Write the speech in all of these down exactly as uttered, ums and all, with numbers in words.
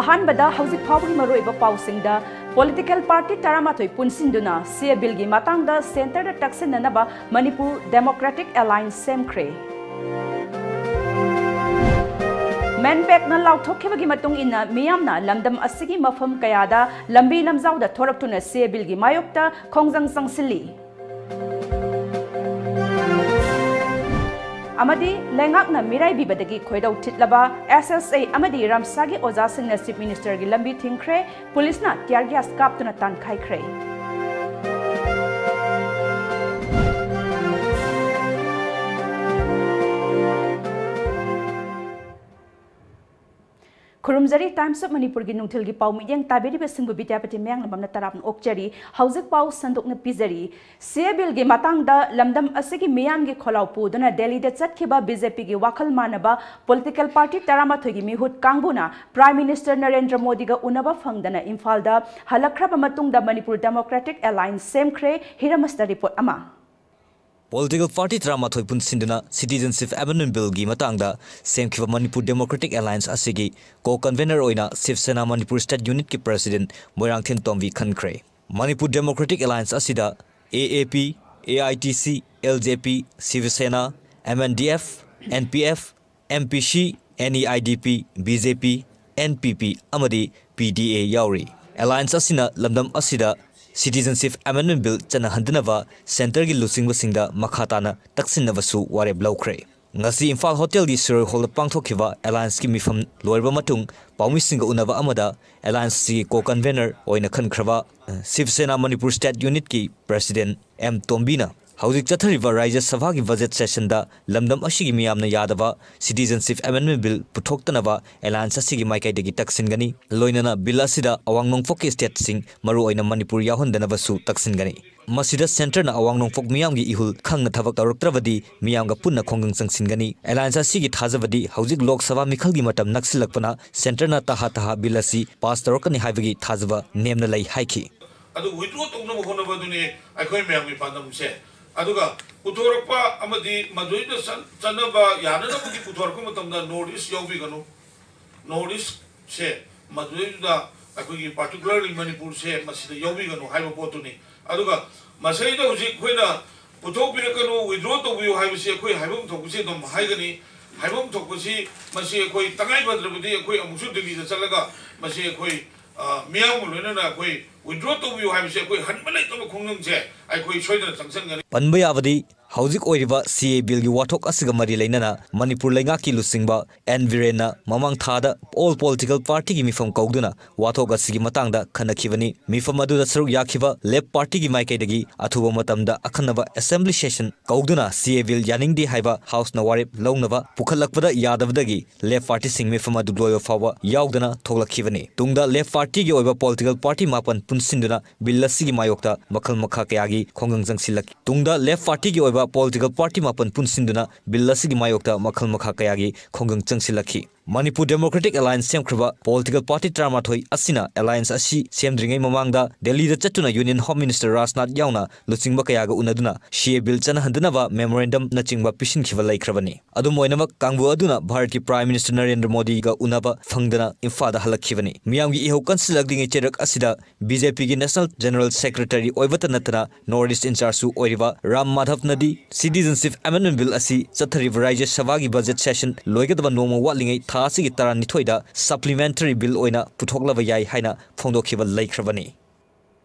ꯑꯍꯥꯟꯕꯗ ꯍꯧꯖꯤꯛ ꯐꯥꯎꯕꯒꯤ ꯃꯔꯨꯑꯣꯏꯕ ꯄꯥꯎꯁꯤꯡꯗ, ꯄꯣꯂꯤꯇꯤꯀꯦꯜ ꯄꯥꯔꯇꯤ ꯇꯔꯥꯃꯥꯊꯣꯏ ꯄꯨꯟꯁꯤꯟꯗꯨꯅ ꯁꯤ ꯑꯦ ꯕꯤꯜꯒꯤ ꯃꯇꯥꯡꯗ ꯁꯦꯟꯇꯔꯗ ꯇꯛꯁꯤꯟꯅꯅꯕ ꯃꯅꯤꯄꯨꯔ ꯗꯦꯃꯣꯀ꯭ꯔꯦꯇꯤꯛ ꯑꯦꯂꯥꯏꯟꯁ ꯁꯦꯝꯈ꯭ꯔꯦ꯫ ꯃꯦꯟꯄꯦꯛꯅ ꯂꯥꯎꯊꯣꯛꯈꯤꯕꯒꯤ ꯃꯇꯨꯡ ꯏꯟꯅ ꯃꯤꯌꯥꯝꯅ ꯂꯝꯗꯝ ꯑꯁꯤꯒꯤ ꯃꯐꯝ ꯀꯌꯥꯗ ꯂꯝꯕꯤ ꯂꯝꯖꯥꯎꯗ ꯊꯣꯔꯛꯇꯨꯅ ꯁꯤ ꯑꯦ ꯕꯤꯜꯒꯤ ꯃꯥꯌꯣꯛꯇ ꯈꯣꯡꯖꯪ ꯆꯪꯁꯤꯜꯂꯤ꯫ ꯑꯃꯗꯤ ꯂꯩꯉꯥꯛꯅ ꯃꯤꯔꯥꯏꯕꯤꯕꯗꯒꯤ ꯈꯣꯏꯔꯧ ꯊꯤꯠꯂꯕ ꯑꯦꯁ ꯑꯦꯁ ꯑꯦ ꯑꯃꯗꯤ ꯔꯝꯁꯥꯒꯤ ꯑꯣꯖꯥꯁꯤꯡꯅ ꯆꯤꯐ ꯃꯤꯅꯤꯁꯇꯔꯒꯤ ꯂꯝꯕꯤ ꯊꯤꯡꯈ꯭ꯔꯦ, ꯄꯨꯂꯤꯁꯅ ꯇꯤꯌꯥꯔ ꯒ꯭ꯌꯥꯁ ꯀꯥꯞꯇꯨꯅ ꯇꯥꯟꯈꯥꯏꯈ꯭ꯔꯦ꯫ ꯈꯨꯔꯨꯝꯖꯔꯤ, Times of ꯃꯅꯤꯄꯨꯔꯒꯤ ꯅꯨꯡꯊꯤꯜꯒꯤ ꯄꯥꯎ ꯃꯤꯠꯌꯦꯡ ꯇꯥꯕꯤꯔꯤꯕꯁꯤꯡꯕꯨ ꯕꯤꯗ꯭ꯌꯥꯄꯇꯤ ꯃꯌꯥꯡꯂꯝꯕꯝꯅ ꯇꯔꯥꯝꯅ ꯑꯣꯛꯆꯔꯤ꯫ ꯍꯧꯖꯤꯛ ꯄꯥꯎ ꯁꯟꯗꯣꯛꯅ ꯄꯤꯖꯔꯤ꯫ ꯁꯤ ꯑꯦ ꯕꯤꯜꯒꯤ ꯃꯇꯥꯡꯗ ꯂꯝꯗꯝ ꯑꯁꯤꯒꯤ ꯃꯤꯌꯥꯝꯒꯤ ꯈꯣꯜꯂꯥꯎ ꯄꯨꯗꯨꯅ ꯗꯦꯜꯂꯤꯗ ꯆꯠꯈꯤꯕ ꯕꯤ ꯖꯦ ꯄꯤꯒꯤ ꯋꯥꯈꯜ ꯃꯥꯟꯅꯕ ꯄꯣꯂꯤꯇꯤꯀꯦꯜ ꯄꯥꯔꯇꯤ ꯇꯔꯥꯃꯥꯊꯣꯏꯒꯤ ꯃꯤꯍꯨꯠ ꯀꯥꯡꯕꯨꯅ ꯄ꯭ꯔꯥꯏꯝ ꯃꯤꯅꯤꯁꯇꯔ ꯅꯔꯦꯟꯗ꯭ꯔ ꯃꯣꯗꯤꯒ ꯎꯅꯕ ꯐꯪꯗꯅ ꯏꯝꯐꯥꯜꯗ ꯍꯜꯂꯛꯈ꯭ꯔꯕ ꯃꯇꯨꯡꯗ ꯃꯅꯤꯄꯨꯔ ꯗꯦꯃꯣꯀ꯭ꯔꯦꯇꯤꯛ ꯑꯦꯂꯥꯏꯟꯁ ꯁꯦꯝꯈ꯭ꯔꯦ꯫ ꯍꯤꯔꯝ ꯑꯁꯤꯗ ꯔꯤꯄꯣꯔꯠ ꯑꯃ꯫ ꯄꯣꯂꯤꯇꯤꯀꯦꯜ ꯄꯥꯔꯇꯤ ꯇꯔꯥꯃꯥꯊꯣꯏ ꯄꯨꯟꯁꯤꯟꯗꯨꯅ ꯁꯤꯇꯤꯖꯟꯁꯤꯞ ꯑꯦꯃꯦꯟꯗꯃꯦꯟ ꯕꯤꯜꯒꯤ ꯃꯇꯥꯡꯗ ꯁꯦꯝꯈꯤꯕ ꯃꯅꯤꯄꯨꯔ ꯗꯦꯃꯣꯀ꯭ꯔꯦꯇꯤꯛ ꯑꯦꯂꯥꯏꯟꯁ ꯑꯁꯤꯒꯤ ꯀꯣ ꯀꯟꯚꯦꯅꯔ ꯑꯣꯏꯅ ꯁꯤꯕ ꯁꯦꯅꯥ ꯃꯅꯤꯄꯨꯔ ꯁ꯭ꯇꯦꯠ ꯌꯨꯅꯤꯠꯀꯤ ꯄ꯭ꯔꯁꯤꯗꯦꯟꯠ ꯃꯣꯏꯔꯥꯡꯊꯦꯝ ꯇꯣꯝꯕꯤ ꯈꯟꯈ꯭ꯔꯦ꯫ ꯃꯅꯤꯄꯨꯔ ꯗꯦꯃꯣꯀ꯭ꯔꯦꯇꯤꯛ ꯑꯦꯂꯥꯏꯟꯁ ꯑꯁꯤꯗ A A P, A I T C, L J P, Shiv Sena, M N D F, N P F, M P C, N E I D P, B J P, N P P ꯑꯃꯗꯤ P ꯗꯤ ꯑꯦ ꯌꯥꯎꯔꯤ꯫ Alliance ꯑꯁꯤꯅ ꯂꯝꯗꯝ ꯑꯁꯤꯗ citizenship ꯑꯦꯃꯦꯟꯗꯃꯦꯟ bill ꯆꯠꯅꯍꯟꯗꯅꯕ ꯁꯦꯟꯇꯔꯒꯤ ꯂꯨꯆꯤꯡꯕꯁꯤꯡꯗ ꯃꯈꯥ ꯇꯥꯅ ꯇꯛꯁꯤꯟꯅꯕꯁꯨ ꯋꯥꯔꯦꯞ ꯂꯧꯈ꯭ꯔꯦ꯫ ꯉꯁꯤ ꯏꯝꯐꯥꯜ ꯍꯣꯇꯦꯜꯒꯤ ꯁꯤꯔꯣꯏ ꯍꯣꯜꯗ ꯄꯥꯡꯊꯣꯛꯈꯤꯕ ꯑꯦꯂꯥꯏꯟꯁꯀꯤ ꯃꯤꯐꯝ ꯂꯣꯏꯔꯕ ꯃꯇꯨꯡ ꯄꯥꯎꯃꯤꯁꯤꯡꯒ ꯎꯅꯕ ꯑꯃꯗ ꯑꯦꯂꯥꯏꯟꯁ ꯑꯁꯤꯒꯤ ꯀꯣ ꯀꯟꯚꯦꯅꯔ ꯑꯣꯏꯅ ꯈꯟꯈ꯭ꯔꯕ, ꯑ, ꯁꯤꯕ ꯁꯦꯅꯥ ꯃꯅꯤꯄꯨꯔ ꯁ꯭ꯇꯦꯠ ꯌꯨꯅꯤꯠꯀꯤ ꯄ꯭ꯔꯁꯤꯗꯦꯟꯠ ꯑꯦꯝ ꯇꯣꯝꯕꯤꯅ ꯍꯧꯖꯤꯛ ꯆꯠꯊꯔꯤꯕ ꯔꯥꯖ꯭ꯌ ꯁꯚꯥꯒꯤ ꯕꯖꯦꯠ ꯁꯦꯁꯟꯗ ꯂꯝꯗꯝ ꯑꯁꯤꯒꯤ ꯃꯤꯌꯥꯝꯅ ꯌꯥꯗꯕ ꯁꯤꯇꯤꯖꯟꯁꯤꯞ ꯑꯦꯃꯦꯟꯗꯃꯦꯟ ꯕꯤꯜ ꯄꯨꯊꯣꯛꯇꯅꯕ ꯑꯦꯂꯥꯏꯟꯁ ꯑꯁꯤꯒꯤ ꯃꯥꯏꯀꯩꯗꯒꯤ ꯇꯛꯁꯤꯟꯒꯅꯤ꯫ ꯂꯣꯏꯅꯅ ꯕꯤꯜ ꯑꯁꯤꯗ ꯑꯋꯥꯡ ꯅꯣꯡꯄꯣꯛꯀꯤ ꯁ꯭ꯇꯦꯠꯁꯤꯡ, ꯃꯔꯨꯑꯣꯏꯅ ꯃꯅꯤꯄꯨꯔ ꯌꯥꯎꯍꯟꯗꯅꯕꯁꯨ ꯇꯛꯁꯤꯟꯒꯅꯤ꯫ ꯃꯁꯤꯗ ꯁꯦꯟꯇꯔꯅ ꯑꯋꯥꯡ ꯅꯣꯡꯄꯣꯛ ꯃꯤꯌꯥꯝꯒꯤ ꯏꯍꯨꯜ ꯈꯪꯅ ꯊꯕꯛ ꯇꯧꯔꯛꯇ꯭ꯔꯕꯗꯤ ꯃꯤꯌꯥꯝꯒ ꯄꯨꯟꯅ ꯈꯣꯡꯖꯪ ꯆꯪꯁꯤꯟꯒꯅꯤ꯫ ꯑꯦꯂꯥꯏꯟꯁ ꯑꯁꯤꯒꯤ ꯊꯥꯖꯕꯗꯤ ꯍꯧꯖꯤꯛ ꯂꯣꯛ ꯁꯚꯥ ꯃꯤꯈꯜꯒꯤ ꯃꯇꯝ ꯅꯛꯁꯤꯜꯂꯛꯄꯅ ꯁꯦꯟꯇꯔꯅ ꯇꯍꯥ ꯇꯍꯥ ꯕꯤꯜ ꯑꯁꯤ ꯄꯥꯁ ꯇꯧꯔꯛꯀꯅꯤ ꯍꯥꯏꯕꯒꯤ ꯊꯥꯖꯕ ꯅꯦꯝꯅ ꯂꯩ ꯍꯥꯏꯈꯤ꯫ ꯑꯗꯨ withdraw ꯇꯧꯅꯕ ꯍꯣꯠꯅꯕꯗꯨꯅꯤ ꯑꯩꯈꯣꯏ ꯃꯌꯥꯝꯒꯤ ꯄꯥꯟꯗꯝꯁꯦ꯫ ꯑꯗꯨꯒ ꯄꯨꯊꯣꯔꯛꯄ ꯑꯃꯗꯤ ꯃꯗꯨꯗ ꯆꯠ-, ꯆꯠꯅꯕ ꯌꯥꯅꯅꯕꯒꯤ ꯄꯨꯊꯣꯔꯛꯄ ꯃꯇꯝꯗ North East ꯌꯥꯎꯕꯤꯒꯅꯨ꯫ North East ꯁꯦ ꯃꯗꯨꯗꯩꯗꯨꯗ ꯑꯩꯈꯣꯏꯒꯤ particularly ꯃꯅꯤꯄꯨꯔꯁꯦ ꯃꯁꯤꯗ ꯌꯥꯎꯕꯤꯒꯅꯨ ꯍꯥꯏꯕ ꯄꯣꯠꯇꯨꯅꯤ꯫ ꯑꯗꯨꯒ ꯃꯁꯤꯗꯩꯗ ꯍꯧꯖꯤꯛ ꯑꯩꯈꯣꯏꯅ ꯄꯨꯊꯣꯛꯄꯤꯔꯛꯀꯅꯨ, withdraw ꯇꯧꯕꯤꯌꯨ ꯍꯥꯏꯕꯁꯤ ꯑꯩꯈꯣꯏ ꯍꯥꯏꯐꯝ ꯊꯣꯛꯄꯁꯤ ꯑꯗꯨꯝ ꯍꯥꯏꯒꯅꯤ꯫ ꯍꯥꯏꯐꯝ ꯊꯣꯛꯄꯁꯤ ꯃꯁꯤ ꯑꯩꯈꯣꯏ ꯇꯉꯥꯏ ꯐꯗ꯭ꯔꯕꯗꯤ ꯑꯩꯈꯣꯏ ꯑꯃꯨꯛꯁꯨ ꯗꯤꯜꯂꯤꯗ ꯆꯠꯂꯒ ꯃꯁꯤ ꯑꯩꯈꯣꯏ, ꯑ, ꯃꯤꯌꯥꯝꯒ ꯂꯣꯏꯅꯅ ꯑꯩꯈꯣꯏ withdraw ꯇꯧꯕꯤꯌꯨ ꯍꯥꯏꯕꯁꯤ ꯑꯩꯈꯣꯏ ꯍꯟꯕ ꯂꯩꯇꯕ ꯈꯣꯡꯖꯪꯁꯦ ꯑꯩꯈꯣꯏ ꯁꯣꯏꯗꯅ ꯆꯪꯁꯤꯟꯒꯅꯤ꯫ ꯄꯟꯕ ꯌꯥꯕꯗꯤ, ꯍꯧꯖꯤꯛ ꯑꯣꯏꯔꯤꯕ C A Billꯒꯤ ꯋꯥꯊꯣꯛ ꯑꯁꯤꯒ ꯃꯔꯤ ꯂꯩꯅꯅ ꯃꯅꯤꯄꯨꯔ ꯂꯩꯉꯥꯛꯀꯤ ꯂꯨꯆꯤꯡꯕ ꯑꯦꯟ ꯕꯤꯔꯦꯟꯅ ꯃꯃꯥꯡ ꯊꯥꯗ all political partyꯒꯤ ꯃꯤꯐꯝ ꯀꯧꯗꯨꯅ ꯋꯥꯊꯣꯛ ꯑꯁꯤꯒꯤ ꯃꯇꯥꯡꯗ ꯈꯟꯅꯈꯤꯕꯅꯤ꯫ ꯃꯤꯐꯝ ꯑꯗꯨꯗ ꯁꯔꯨꯛ ꯌꯥꯈꯤꯕ Left Partyꯒꯤ ꯃꯥꯏꯀꯩꯗꯒꯤ ꯑꯊꯨꯕ ꯃꯇꯝꯗ ꯑꯈꯟꯅꯕ assembly session ꯀꯧꯗꯨꯅ C A Bill ꯌꯥꯅꯤꯡꯗꯦ ꯍꯥꯏꯕ Houseꯅ ꯋꯥꯔꯦꯞ ꯂꯧꯅꯕ ꯄꯨꯈꯠꯂꯛꯄꯗ ꯌꯥꯗꯕꯗꯒꯤ Left Partyꯁꯤꯡ ꯃꯤꯐꯝ ꯑꯗꯨ ꯂꯣꯏꯕ ꯐꯥꯎꯕ ꯌꯥꯎꯗꯅ ꯊꯣꯛꯂꯛꯈꯤꯕꯅꯤ꯫ ꯇꯨꯡꯗ Left Partyꯒꯤ ꯑꯣꯏꯕ political party ꯃꯥꯄꯟ ꯄꯨꯟꯁꯤꯟꯗꯨꯅ Bill ꯑꯁꯤꯒꯤ ꯃꯥꯌꯣꯛꯇ ꯃꯈꯜ ꯃꯈꯥ ꯀꯌꯥꯒꯤ ꯈꯣꯡꯖꯪ ꯆꯪꯁꯤꯜꯂꯛꯈꯤ꯫ ꯇꯨꯡꯗ Left Partyꯒꯤ ꯑꯣꯏꯕ political party ꯃꯥꯄꯟ ꯄꯨꯟꯁꯤꯟꯗꯨꯅ Bill ꯑꯁꯤꯒꯤ ꯃꯥꯌꯣꯛꯇ ꯃꯈꯜ ꯃꯈꯥ ꯀꯌꯥꯒꯤ ꯈꯣꯡꯖꯪ ꯆꯪꯁꯤꯜꯂꯛꯈꯤ꯫ Manipur Democratic Alliance ꯁꯦꯝꯈ꯭ꯔꯕ political party ꯇꯔꯥꯃꯥꯊꯣꯏ ꯑꯁꯤꯅ alliance ꯑꯁꯤ ꯁꯦꯝꯗ꯭ꯔꯤꯉꯩ ꯃꯃꯥꯡꯗ ꯗꯦꯜꯂꯤꯗ ꯆꯠꯇꯨꯅ Union Home Minister ꯔꯥꯖꯅꯥꯊ ꯌꯥꯎꯅ ꯂꯨꯆꯤꯡꯕ ꯀꯌꯥꯒ ꯎꯅꯗꯨꯅ C A Bill ꯆꯠꯅꯍꯟꯗꯅꯕ memorandumꯅꯆꯤꯡꯕ ꯄꯤꯁꯤꯟꯈꯤꯕ ꯂꯩꯈ꯭ꯔꯕꯅꯤ꯫ ꯑꯗꯨꯝ ꯑꯣꯏꯅꯃꯛ, ꯀꯥꯡꯕꯨ ꯑꯗꯨꯅ ꯚꯥꯔꯠꯀꯤ Prime Minister ꯅꯔꯦꯟꯗ꯭ꯔ ꯃꯣꯗꯤꯒ ꯎꯅꯕ ꯐꯪꯗꯅ ꯏꯝꯐꯥꯜꯗ ꯍꯜꯂꯛꯈꯤꯕꯅꯤ꯫ ꯃꯤꯌꯥꯝꯒꯤ ꯏꯍꯧ ꯀꯟꯁꯤꯜꯂꯛꯂꯤꯉꯩ ꯆꯩꯔꯛ ꯑꯁꯤꯗ BJPꯒꯤ National General Secretary ꯑꯣꯏꯕꯇ ꯅꯠꯇꯅ North East in chargeꯁꯨ ꯑꯣꯏꯔꯤꯕ ꯔꯥꯝ ꯃꯥꯙꯕꯅꯗꯤ Citizenship Amendment Bill ꯑꯁꯤ ꯆꯠꯊꯔꯤꯕ ꯔꯥꯖ꯭ꯌ ꯁꯚꯥꯒꯤ budget session ꯂꯣꯏꯒꯗꯕ ꯅꯣꯡꯃ ꯋꯥꯠꯂꯤꯉꯩ ꯊꯥ ꯑꯁꯤꯒꯤ ꯇꯔꯥꯅꯤꯊꯣꯏꯗ supplementary bill ꯑꯣꯏꯅ ꯄꯨꯊꯣꯛꯂꯕ ꯌꯥꯏ ꯍꯥꯏꯅ ꯐꯣꯡꯗꯣꯛꯈꯤꯕ ꯂꯩꯈ꯭ꯔꯕꯅꯤ꯫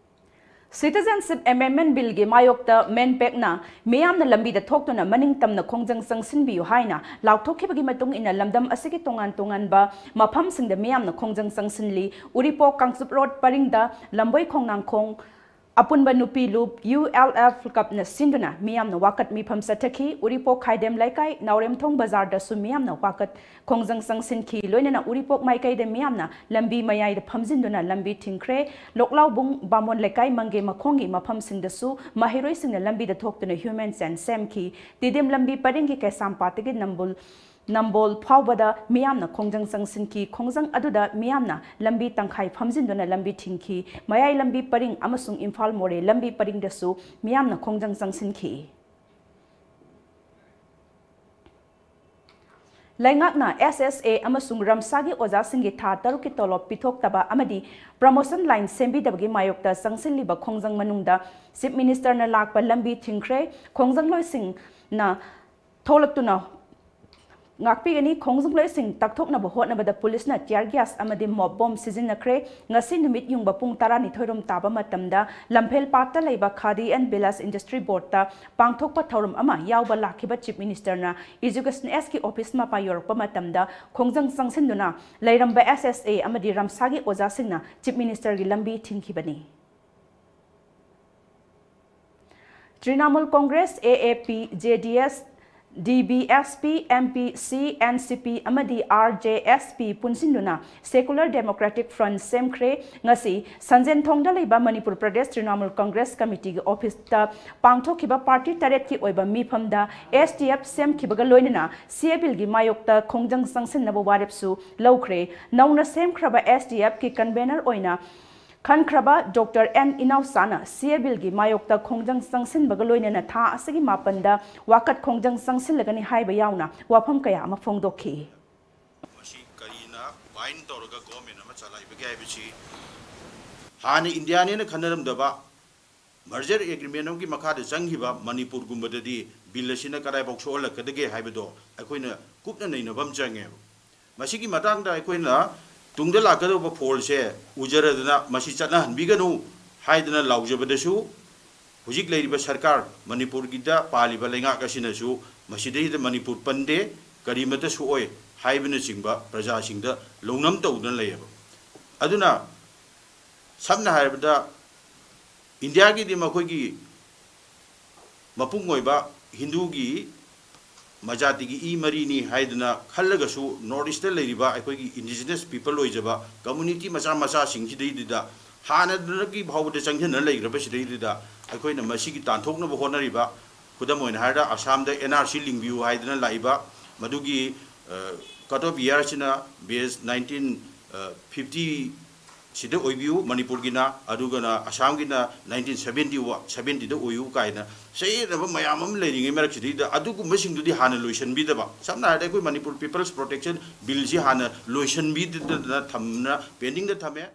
Citizenship Amendment Billꯒꯤ ꯃꯥꯌꯣꯛꯇ MANPACꯅ ꯃꯤꯌꯥꯝꯅ ꯂꯝꯕꯤꯗ ꯊꯣꯛꯇꯨꯅ ꯃꯅꯤꯡ ꯇꯝꯅ ꯈꯣꯡꯖꯪ ꯆꯪꯁꯤꯟꯕꯤꯌꯨ ꯍꯥꯏꯅ ꯂꯥꯎꯊꯣꯛꯈꯤꯕꯒꯤ ꯃꯇꯨꯡ ꯏꯟꯅ ꯂꯝꯗꯝ ꯑꯁꯤꯒꯤ ꯇꯣꯉꯥꯟ ꯇꯣꯉꯥꯟꯕ ꯃꯐꯝꯁꯤꯡꯗ ꯃꯤꯌꯥꯝꯅ ꯈꯣꯡꯖꯪ ꯆꯪꯁꯤꯜꯂꯤ꯫ ꯎꯔꯤꯄꯣꯛ ꯀꯥꯡꯆꯨꯞ ꯔꯣꯗ ꯄꯔꯤꯡꯗ ꯂꯝꯕꯣꯏ ꯈꯣꯡꯅꯥꯡꯈꯣꯡ ꯑꯄꯨꯟꯕ ꯅꯨꯄꯤ ꯂꯨꯞ ULF clubꯅ ꯁꯤꯟꯗꯨꯅ ꯃꯤꯌꯥꯝꯅ ꯋꯥꯀꯠ ꯃꯤꯐꯝ ꯆꯠꯊꯈꯤ꯫ ꯎꯔꯤꯄꯣꯛ ꯈꯥꯏꯗꯦꯝ ꯂꯩꯀꯥꯏ ꯅꯥꯎꯔꯦꯝꯊꯣꯡ ꯕꯖꯥꯔꯗꯁꯨ ꯃꯤꯌꯥꯝꯅ ꯋꯥꯀꯠ ꯈꯣꯡꯖꯪ ꯆꯪꯁꯤꯟꯈꯤ꯫ ꯂꯣꯏꯅꯅ ꯎꯔꯤꯄꯣꯛ ꯃꯥꯏꯀꯩꯗ ꯃꯤꯌꯥꯝꯅ ꯂꯝꯕꯤ ꯃꯌꯥꯏꯗ ꯐꯝꯖꯤꯟꯗꯨꯅ ꯂꯝꯕꯤ ꯊꯤꯡꯈ꯭ꯔꯦ꯫ ꯂꯣꯛꯂꯥꯎꯕꯨꯡ ꯕꯥꯃꯣꯟ ꯂꯩꯀꯥꯏ ꯃꯪꯒꯦ ꯃꯈꯣꯡꯒꯤ ꯃꯐꯝꯁꯤꯡꯗꯁꯨ ꯃꯍꯩꯔꯣꯏꯁꯤꯡꯅ ꯂꯝꯕꯤꯗ ꯊꯣꯛꯇꯨꯅ human chain ꯁꯦꯝꯈꯤ꯫ ꯇꯤꯗꯤꯝ ꯂꯝꯕꯤ ꯄꯔꯤꯡꯒꯤ ꯀꯩꯁꯥꯝꯄꯥꯠꯇꯒꯤ ꯅꯝꯕꯨꯜ ꯅꯝꯕꯣꯜ ꯐꯥꯎꯕꯗ ꯃꯤꯌꯥꯝꯅ ꯈꯣꯡꯖꯪ ꯆꯪꯁꯤꯟꯈꯤ꯫ ꯈꯣꯡꯖꯪ ꯑꯗꯨꯗ ꯃꯤꯌꯥꯝꯅ ꯂꯝꯕꯤ ꯇꯪꯈꯥꯏ ꯐꯝꯖꯤꯟꯗꯨꯅ ꯂꯝꯕꯤ ꯊꯤꯡꯈꯤ꯫ ꯃꯌꯥꯏ ꯂꯝꯕꯤ ꯄꯔꯤꯡ ꯑꯃꯁꯨꯡ ꯏꯝꯐꯥꯜ ꯃꯣꯔꯦ ꯂꯝꯕꯤ ꯄꯔꯤꯡꯗꯁꯨ ꯃꯤꯌꯥꯝꯅ ꯈꯣꯡꯖꯪ ꯆꯪꯁꯤꯟꯈꯤ꯫ ꯂꯩꯉꯥꯛꯅ S S A ꯑꯃꯁꯨꯡ ꯔꯝꯁꯥꯒꯤ ꯑꯣꯖꯥꯁꯤꯡꯒꯤ ꯊꯥ ꯇꯔꯨꯛꯀꯤ ꯇꯣꯂꯣꯞ ꯄꯤꯊꯣꯛꯇꯕ ꯑꯃꯗꯤ promotion line ꯁꯦꯝꯕꯤꯗꯕꯒꯤ ꯃꯥꯌꯣꯛꯇ ꯆꯪꯁꯤꯜꯂꯤꯕ ꯈꯣꯡꯖꯪ ꯃꯅꯨꯡꯗ Chief Ministerꯅ ꯂꯥꯛꯄ ꯂꯝꯕꯤ ꯊꯤꯡꯈ꯭ꯔꯦ꯫ ꯈꯣꯡꯖꯪꯂꯣꯏꯁꯤꯡꯅ ꯊꯣꯛꯂꯛꯇꯨꯅ ꯉꯥꯛꯄꯤꯒꯅꯤ꯫ ꯈꯣꯡꯖꯪꯂꯣꯏꯁꯤꯡ ꯇꯛꯊꯣꯛꯅꯕ ꯍꯣꯠꯅꯕꯗ ꯄꯨꯂꯤꯁꯅ tear gas ꯑꯃꯗꯤ mob bomb ꯁꯤꯖꯤꯟꯅꯈ꯭ꯔꯦ꯫ ꯉꯁꯤ ꯅꯨꯃꯤꯠ ꯌꯨꯡꯕ ꯄꯨꯡ ꯇꯔꯥꯅꯤꯊꯣꯏ ꯔꯣꯝ ꯇꯥꯕ ꯃꯇꯝꯗ ꯂꯝꯐꯦꯜ ꯄꯥꯠꯇ ꯂꯩꯕ Khadi and Village Industry Boardꯇ ꯄꯥꯡꯊꯣꯛꯄ ꯊꯧꯔꯝ ꯑꯃ ꯌꯥꯎꯕ ꯂꯥꯛꯈꯤꯕ Chief Ministerꯅ Educationꯁꯀꯤ office ꯃꯄꯥ ꯌꯧꯔꯛꯄ ꯃꯇꯝꯗ ꯈꯣꯡꯖꯪ ꯆꯪꯁꯤꯟꯗꯨꯅ ꯂꯩꯔꯝꯕ S S A ꯑꯃꯗꯤ ꯔꯝꯁꯥꯒꯤ ꯑꯣꯖꯥꯁꯤꯡꯅ Chief Ministerꯒꯤ ꯂꯝꯕꯤ ꯊꯤꯡꯈꯤꯕꯅꯤ꯫ Trinamool Congress, A A P, J D S, D B S P, M P C, N C P ꯑꯃꯗꯤ R J S P ꯄꯨꯟꯁꯤꯟꯗꯨꯅ Secular Democratic Front ꯁꯦꯝꯈ꯭ꯔꯦ꯫ ꯉꯁꯤ ꯁꯟꯖꯦꯟꯊꯣꯡꯗ ꯂꯩꯕ Manipur Pradesh Trinamool Congress Committeeꯒꯤ officeꯇ ꯄꯥꯡꯊꯣꯛꯈꯤꯕ party ꯇꯔꯦꯠꯀꯤ ꯑꯣꯏꯕ ꯃꯤꯐꯝꯗ S D F ꯁꯦꯝꯈꯤꯕꯒ ꯂꯣꯏꯅꯅ C A Billꯒꯤ ꯃꯥꯌꯣꯛꯇ ꯈꯣꯡꯖꯪ ꯆꯪꯁꯤꯟꯅꯕ ꯋꯥꯔꯦꯞꯁꯨ ꯂꯧꯈ꯭ꯔꯦ꯫ ꯅꯧꯅ ꯁꯦꯝꯈ꯭ꯔꯕ S D Fꯀꯤ convener ꯑꯣꯏꯅ ꯈꯟꯈ꯭ꯔꯕ Doctor N ꯏꯅꯥꯎꯆꯥꯅ C A Billꯒꯤ ꯃꯥꯌꯣꯛꯇ ꯈꯣꯡꯖꯪ ꯆꯪꯁꯤꯟꯕꯒ ꯂꯣꯏꯅꯅ ꯊꯥ ꯑꯁꯤꯒꯤ ꯃꯥꯄꯟꯗ ꯋꯥꯀꯠ ꯈꯣꯡꯖꯪ ꯆꯪꯁꯤꯜꯂꯒꯅꯤ ꯍꯥꯏꯕ ꯌꯥꯎꯅ ꯋꯥꯐꯝ ꯀꯌꯥ ꯑꯃ ꯐꯣꯡꯗꯣꯛꯈꯤ꯫ ꯃꯁꯤ ꯀꯔꯤꯅ bind ꯇꯧꯔꯒ government ꯑꯃ ꯆꯂꯥꯏꯕꯒꯦ ꯍꯥꯏꯕꯁꯤ ꯍꯥꯟꯅ ꯏꯟꯗꯤꯌꯥꯅꯦꯅ ꯈꯟꯅꯔꯝꯗꯕ merger agreement ꯑꯃꯒꯤ ꯃꯈꯥꯗ ꯆꯪꯈꯤꯕ ꯃꯅꯤꯄꯨꯔꯒꯨꯝꯕꯗꯗꯤ bill ꯑꯁꯤꯅ ꯀꯗꯥꯏꯐꯥꯎ ꯁꯣꯛꯍꯜꯂꯛꯀꯗꯒꯦ ꯍꯥꯏꯕꯗꯣ ꯑꯩꯈꯣꯏꯅ ꯀꯨꯞꯅ ꯅꯩꯅꯕ ꯑꯃ ꯆꯪꯉꯦꯕ꯫ ꯃꯁꯤꯒꯤ ꯃꯇꯥꯡꯗ ꯑꯩꯈꯣꯏꯅ ꯇꯨꯡꯗ ꯂꯥꯛꯀꯗꯧꯕ ꯐꯣꯜꯁꯦ ꯎꯖꯔꯗꯅ ꯃꯁꯤ ꯆꯠꯅꯍꯟꯕꯤꯒꯅꯨ ꯍꯥꯏꯗꯅ ꯂꯥꯎꯖꯕꯗꯁꯨ ꯍꯧꯖꯤꯛ ꯂꯩꯔꯤꯕ ꯁꯔꯀꯥꯔ, ꯃꯅꯤꯄꯨꯔꯒꯤꯗ ꯄꯥꯜꯂꯤꯕ ꯂꯩꯉꯥꯛ ꯑꯁꯤꯅꯁꯨ ꯃꯁꯤꯗꯩꯗ ꯃꯅꯤꯄꯨꯔ ꯄꯟꯗꯦ, ꯀꯔꯤꯃꯠꯇ ꯁꯣꯛꯑꯣꯏ ꯍꯥꯏꯕꯅꯆꯤꯡꯕ ꯄ꯭ꯔꯖꯥꯁꯤꯡꯗ ꯂꯧꯅꯝ ꯇꯧꯗꯨꯅ ꯂꯩꯌꯦꯕ꯫ ꯑꯗꯨꯅ ꯁꯝꯅ ꯍꯥꯏꯔꯕꯗ ꯏꯟꯗꯤꯌꯥꯒꯤꯗꯤ ꯃꯈꯣꯏꯒꯤ ꯃꯄꯨꯡ ꯑꯣꯏꯕ ꯍꯤꯟꯗꯨꯒꯤ ꯃꯖꯥꯇꯤꯒꯤ ꯏ ꯃꯔꯤꯅꯤ ꯍꯥꯏꯗꯅ ꯈꯜꯂꯒꯁꯨ North Eastꯇ ꯂꯩꯔꯤꯕ ꯑꯩꯈꯣꯏꯒꯤ indigenous people ꯑꯣꯏꯖꯕ community ꯃꯆꯥ ꯃꯆꯥꯁꯤꯡꯁꯤꯗꯩꯗꯨꯗ ꯍꯥꯟꯅꯗꯒꯤ ꯐꯥꯎꯕꯗ ꯆꯪꯁꯤꯟꯅ ꯂꯩꯈ꯭ꯔꯕꯁꯤꯗꯩꯗꯨꯗ ꯑꯩꯈꯣꯏꯅ ꯃꯁꯤꯒꯤ ꯇꯥꯟꯊꯣꯛꯅꯕ ꯍꯣꯠꯅꯔꯤꯕ, ꯈꯨꯗꯝ ꯑꯣꯏꯅ ꯍꯥꯏꯔꯕꯗ ꯑꯁꯥꯝꯗ N R C ꯂꯤꯡꯕꯤꯌꯨ ꯍꯥꯏꯗꯅ ꯂꯥꯛꯏꯕ, ꯃꯗꯨꯒꯤ cut off yearꯁꯤꯅ base nineteen fifty ꯁꯤꯗ ꯑꯣꯏꯕꯤꯌꯨ ꯃꯅꯤꯄꯨꯔꯒꯤꯅ, ꯑꯗꯨꯒꯅ ꯑꯁꯥꯝꯒꯤꯅ ꯅꯥꯏꯟꯇꯤꯟ ꯁꯚꯦꯟꯇꯤ ꯁꯚꯦꯟꯇꯤꯗ ꯑꯣꯏꯌꯨ ꯀꯥꯏꯅ ꯆꯌꯦꯠꯅꯕ ꯃꯌꯥꯝ ꯑꯃ ꯂꯩꯔꯤꯉꯩ ꯃꯔꯛꯁꯤꯗꯩꯗ ꯑꯗꯨꯒꯨꯝꯕꯁꯤꯡꯗꯨꯗꯤ ꯍꯥꯟꯅ ꯂꯣꯏꯁꯤꯟꯕꯤꯗꯕ꯫ ꯁꯝꯅ ꯍꯥꯏꯔꯕꯗ ꯑꯩꯈꯣꯏ ꯃꯅꯤꯄꯨꯔ People's Protection Billꯁꯤ ꯍꯥꯟꯅ ꯂꯣꯏꯁꯤꯟꯕꯤꯗꯅ ꯊꯝꯅ pendingꯗ ꯊꯝꯃꯦ꯫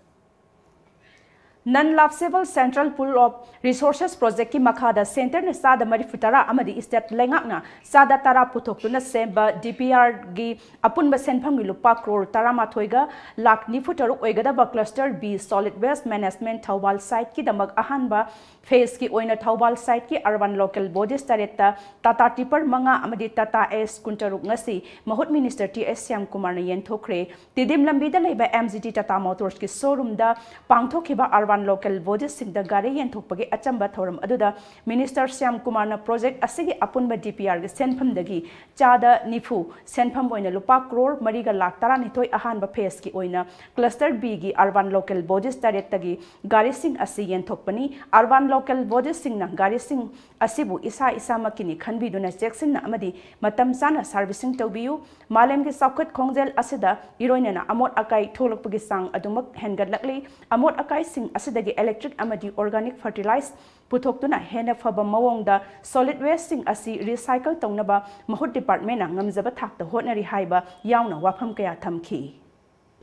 Non Lapsable Central Pool of Resources Projectꯀꯤ ꯃꯈꯥꯗ centreꯅ ꯆꯥꯗ ꯃꯔꯤꯐꯨ ꯇꯔꯥ ꯑꯃꯗꯤ state ꯂꯩꯉꯥꯛꯅ ꯆꯥꯗ ꯇꯔꯥ ꯄꯨꯊꯣꯛꯇꯨꯅ ꯁꯦꯝꯕ DPRꯒꯤ ꯑꯄꯨꯟꯕ ꯁꯦꯟꯐꯝꯒꯤ ꯂꯨꯄꯥ ꯀ꯭ꯔꯣꯔ ꯇꯔꯥꯃꯥꯊꯣꯏꯒ ꯂꯥꯈ ꯅꯤꯐꯨ ꯇꯔꯨꯛ ꯑꯣꯏꯒꯗꯕ Cluster B Solid Waste Management Thoubal siteꯀꯤꯗꯃꯛ ꯑꯍꯥꯟꯕ phaseꯀꯤ ꯑꯣꯏꯅ ꯊꯧꯕꯥꯜ siteꯀꯤ urban local bodies ꯇꯔꯦꯠꯇ Tata Tipper ꯃꯉꯥ ꯑꯃꯗꯤ Tata Ace ꯀꯨꯟꯇꯔꯨꯛ ꯉꯁꯤ ꯃꯍꯨꯠ Minister ꯇꯤ ꯑꯦꯁ ꯁ꯭ꯌꯥꯝꯀꯨꯃꯥꯔꯅ ꯌꯦꯟꯊꯣꯛꯈ꯭ꯔꯦ꯫ ꯇꯤꯗꯤꯝ ꯂꯝꯕꯤꯗ ꯂꯩꯕ MGT Tata Motorsꯀꯤ showroomꯗ ꯄꯥꯡꯊꯣꯛꯈꯤꯕ urban local bodiesꯁꯤꯡꯗ ꯒꯥꯔꯤ ꯌꯦꯟꯊꯣꯛꯄꯒꯤ ꯑꯆꯝꯕ ꯊꯧꯔꯝ ꯑꯗꯨꯗ Minister ꯁ꯭ꯌꯥꯝꯀꯨꯃꯥꯔꯅ project ꯑꯁꯤꯒꯤ ꯑꯄꯨꯟꯕ DPRꯒꯤ ꯁꯦꯟꯐꯝꯗꯒꯤ ꯆꯥꯗ ꯅꯤꯐꯨ ꯁꯦꯟꯐꯝ ꯑꯣꯏꯅ ꯂꯨꯄꯥ ꯀ꯭ꯔꯣꯔ ꯃꯔꯤꯒ ꯂꯥꯈ ꯇꯔꯥꯅꯤꯊꯣꯏ ꯑꯍꯥꯟꯕ phaseꯀꯤ ꯑꯣꯏꯅ Cluster Bꯒꯤ urban local bodies ꯇꯔꯦꯠꯇꯒꯤ ꯒꯥꯔꯤꯁꯤꯡ ꯑꯁꯤ ꯌꯦꯟꯊꯣꯛꯄꯅꯤ꯫ Urban local bodiesꯁꯤꯡꯅ ꯒꯥꯔꯤꯁꯤꯡ ꯑꯁꯤꯕꯨ ꯏꯁꯥ ꯏꯁꯥꯃꯛꯀꯤꯅꯤ ꯈꯟꯕꯤꯗꯨꯅ ꯆꯦꯛꯁꯤꯟꯅ ꯑꯃꯗꯤ ꯃꯇꯝ ꯆꯥꯅ servicing ꯇꯧꯕꯤꯌꯨ꯫ ꯃꯥꯂꯦꯝꯒꯤ ꯆꯥꯎꯈꯠ ꯈꯣꯡꯖꯦꯜ ꯑꯁꯤꯗ ꯏꯔꯣꯏꯅꯅ ꯑꯃꯣꯠ ꯑꯀꯥꯏ ꯊꯣꯛꯂꯛꯄꯒꯤ ꯆꯥꯡ ꯑꯗꯨꯃꯛ ꯍꯦꯟꯒꯠꯂꯛꯂꯤ꯫ ꯑꯃꯣꯠ ꯑꯀꯥꯏꯁꯤꯡ ꯑꯁꯤꯗꯒꯤ electric ꯑꯃꯗꯤ organic fertilize ꯄꯨꯊꯣꯛꯇꯨꯅ ꯍꯦꯟꯅ ꯐꯕ ꯃꯑꯣꯡꯗ solid wasteꯁꯤꯡ ꯑꯁꯤ recycle ꯇꯧꯅꯕ ꯃꯍꯨꯠ departmentꯅ ꯉꯝꯖꯕ ꯊꯥꯛꯇ ꯍꯣꯠꯅꯔꯤ ꯍꯥꯏꯕ ꯌꯥꯎꯅ ꯋꯥꯐꯝ ꯀꯌꯥ ꯊꯝꯈꯤ꯫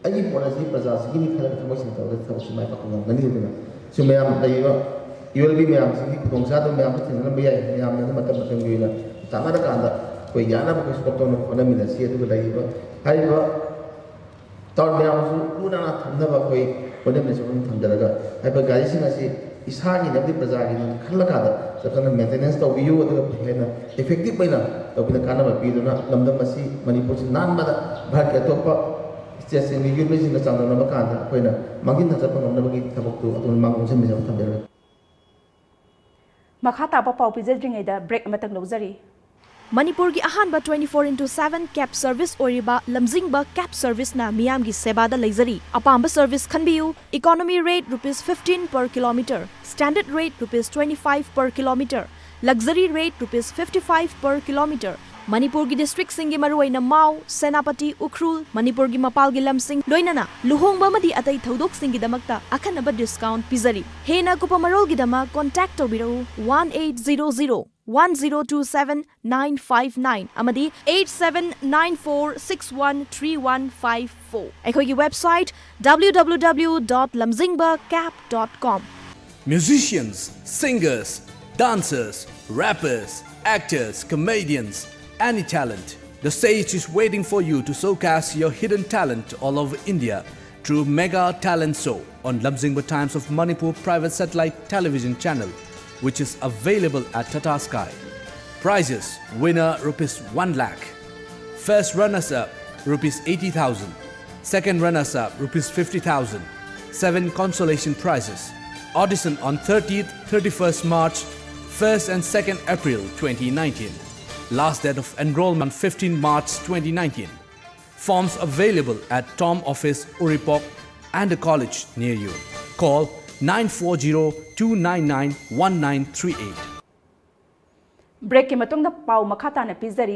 ꯑꯩꯒꯤ ꯄꯣꯠ ꯑꯁꯤ ꯄ꯭ꯔꯖꯥꯁꯤꯒꯤꯅꯤ ꯈꯜꯂꯒ ꯊꯃꯣꯏ ꯁꯦꯡꯅ ꯇꯧꯔꯒ ꯊꯕꯛꯁꯤ ꯃꯥꯏ ꯄꯥꯛꯄ ꯉꯝꯒꯅꯤ ꯑꯗꯨꯅ ꯁꯤ ꯃꯌꯥꯝ ꯂꯩꯔꯤꯕ ꯌꯨ ꯑꯦꯜ ꯕꯤ ꯃꯌꯥꯝꯁꯤꯒꯤ ꯈꯨꯗꯣꯡꯆꯥꯗꯕ ꯃꯌꯥꯝꯁꯨ ꯊꯦꯡꯅꯔꯝꯕ ꯌꯥꯏ꯫ ꯃꯌꯥꯝꯅ ꯑꯗꯨꯝ ꯃꯇꯝ ꯃꯇꯝꯒꯤ ꯑꯣꯏꯅ ꯇꯥꯟꯅꯔꯀꯥꯟꯗ ꯑꯩꯈꯣꯏ ꯌꯥꯅꯕ ꯑꯩꯈꯣꯏ ꯁꯣꯛꯇꯧꯅ ꯍꯣꯠꯅꯃꯤꯟꯅꯁꯤ꯫ ꯑꯗꯨꯒ ꯂꯩꯔꯤꯕ ꯍꯥꯏꯔꯤꯕ ꯇꯥꯎꯟ ꯃꯌꯥꯝꯁꯨ ꯂꯨ ꯅꯥꯟꯅ ꯊꯝꯅꯕ ꯑꯩꯈꯣꯏ ꯍꯣꯠꯅꯃꯤꯟꯅꯁꯤ꯫ ꯑꯗꯨꯝ ꯊꯝꯖꯔꯒ ꯍꯥꯏꯔꯤꯕ ꯒꯥꯔꯤꯁꯤꯡ ꯑꯁꯤ ꯏꯁꯥꯒꯤ ꯅꯠꯇꯦ ꯄ꯭ꯔꯖꯥꯒꯤꯅꯤ ꯈꯜꯂꯀꯥꯟꯗ ꯆꯞ ꯆꯥꯅ maintenance ꯇꯧꯕꯤꯌꯨ꯫ ꯑꯗꯨꯒ ꯍꯦꯟꯅ effective ꯑꯣꯏꯅ ꯇꯧꯕꯤꯅ ꯀꯥꯟꯅꯕ ꯄꯤꯗꯨꯅ ꯂꯝꯗꯝ ꯑꯁꯤ ꯃꯅꯤꯄꯨꯔꯁꯤ ꯅꯥꯟꯕꯗ ꯚꯥꯔꯠꯀꯤ ꯑꯇꯣꯞꯄ stateꯁꯤꯡꯒꯤ ꯌꯨꯠ ꯃꯤꯁꯤꯡꯒ ꯆꯥꯡꯗꯝꯅꯕ ꯀꯥꯟꯗ ꯑꯩꯈꯣꯏꯅ ꯃꯥꯡꯖꯤꯟ ꯊꯥꯖꯠꯄ ꯉꯝꯅꯕꯒꯤ ꯊꯕꯛꯇꯨ ꯑꯗꯨꯝ ꯃꯥꯡ ꯑꯣꯟꯁꯤꯟꯕꯤꯅꯕ ꯊꯝꯖꯔꯒꯦ꯫ ꯃꯈꯥ ꯇꯥꯕ ꯄꯥꯎ ꯄꯤꯖꯗ꯭ꯔꯤꯉꯩꯗ break ꯑꯃꯇꯪ ꯂꯧꯖꯔꯤ꯫ ꯃꯅꯤꯄꯨꯔꯒꯤ ꯑꯍꯥꯟꯕ twenty four into seven cab service ꯑꯣꯏꯔꯤꯕ ꯂꯝꯖꯤꯡꯕ cab serviceꯅ ꯃꯤꯌꯥꯝꯒꯤ ꯁꯦꯕꯥꯗ ꯂꯩꯖꯔꯤ꯫ ꯑꯄꯥꯝꯕ service ꯈꯟꯕꯤꯌꯨ꯫ Economy rate rupees fifteen per kilometer, standard rate rupees twenty five per kilometer, luxury rate rupees fifty five per kilometer, ꯃꯅꯤꯄꯨꯔꯒꯤ ꯗꯤꯁꯇ꯭ꯔꯤꯛꯁꯤꯡꯒꯤ ꯃꯔꯨꯑꯣꯏꯅ ꯃꯥꯎ, ꯁꯦꯅꯥꯄꯇꯤ, ꯎꯈ꯭ꯔꯨꯜ, ꯃꯅꯤꯄꯨꯔꯒꯤ ꯃꯄꯥꯜꯒꯤ ꯂꯝꯁꯤꯡ, ꯂꯣꯏꯅꯅ ꯂꯨꯍꯣꯡꯕ ꯑꯃꯗꯤ ꯑꯇꯩ ꯊꯧꯗꯣꯛꯁꯤꯡꯒꯤꯗꯃꯛꯇ ꯑꯈꯟꯅꯕ ꯗꯤꯁꯀꯥꯎꯟꯠ ꯄꯤꯖꯔꯤ꯫ ꯍꯦꯟꯅ ꯑꯀꯨꯞꯄ ꯃꯔꯣꯜꯒꯤꯗꯃꯛ ꯀꯣꯟꯇꯦꯛ ꯇꯧꯕꯤꯔꯛꯎ one eight zero zero one zero two seven nine five nine ꯑꯃꯗꯤ eight seven nine four six one three one five four꯫ ꯑꯩꯈꯣꯏꯒꯤ website W W W dot lamzingba cab dot com꯫ Musicians, singers, dancers, rappers, actors, comedians, any talent. The stage is waiting for you to showcase your hidden talent all over India through Mega Talent Show on Lamzingba Times of Manipur private satellite television channel, which is available at Tata Sky. Prizes: winner rupees one lakh, first runners up rupees eighty thousand, second runners up rupees fifty thousand, seven consolation prizes. Audition on thirtieth, thirty-first March, first and second April twenty nineteen. Last date of enrollment fifteen March twenty nineteen. Forms available at Tom Office, Uripok, and the college near you. Call nine four zero two nine nine one nine three eight. ꯕ꯭ꯔꯦꯛꯀꯤ ꯃꯇꯨꯡꯗ ꯄꯥꯎ ꯃꯈꯥ ꯇꯥꯅ ꯄꯤꯖꯔꯤ꯫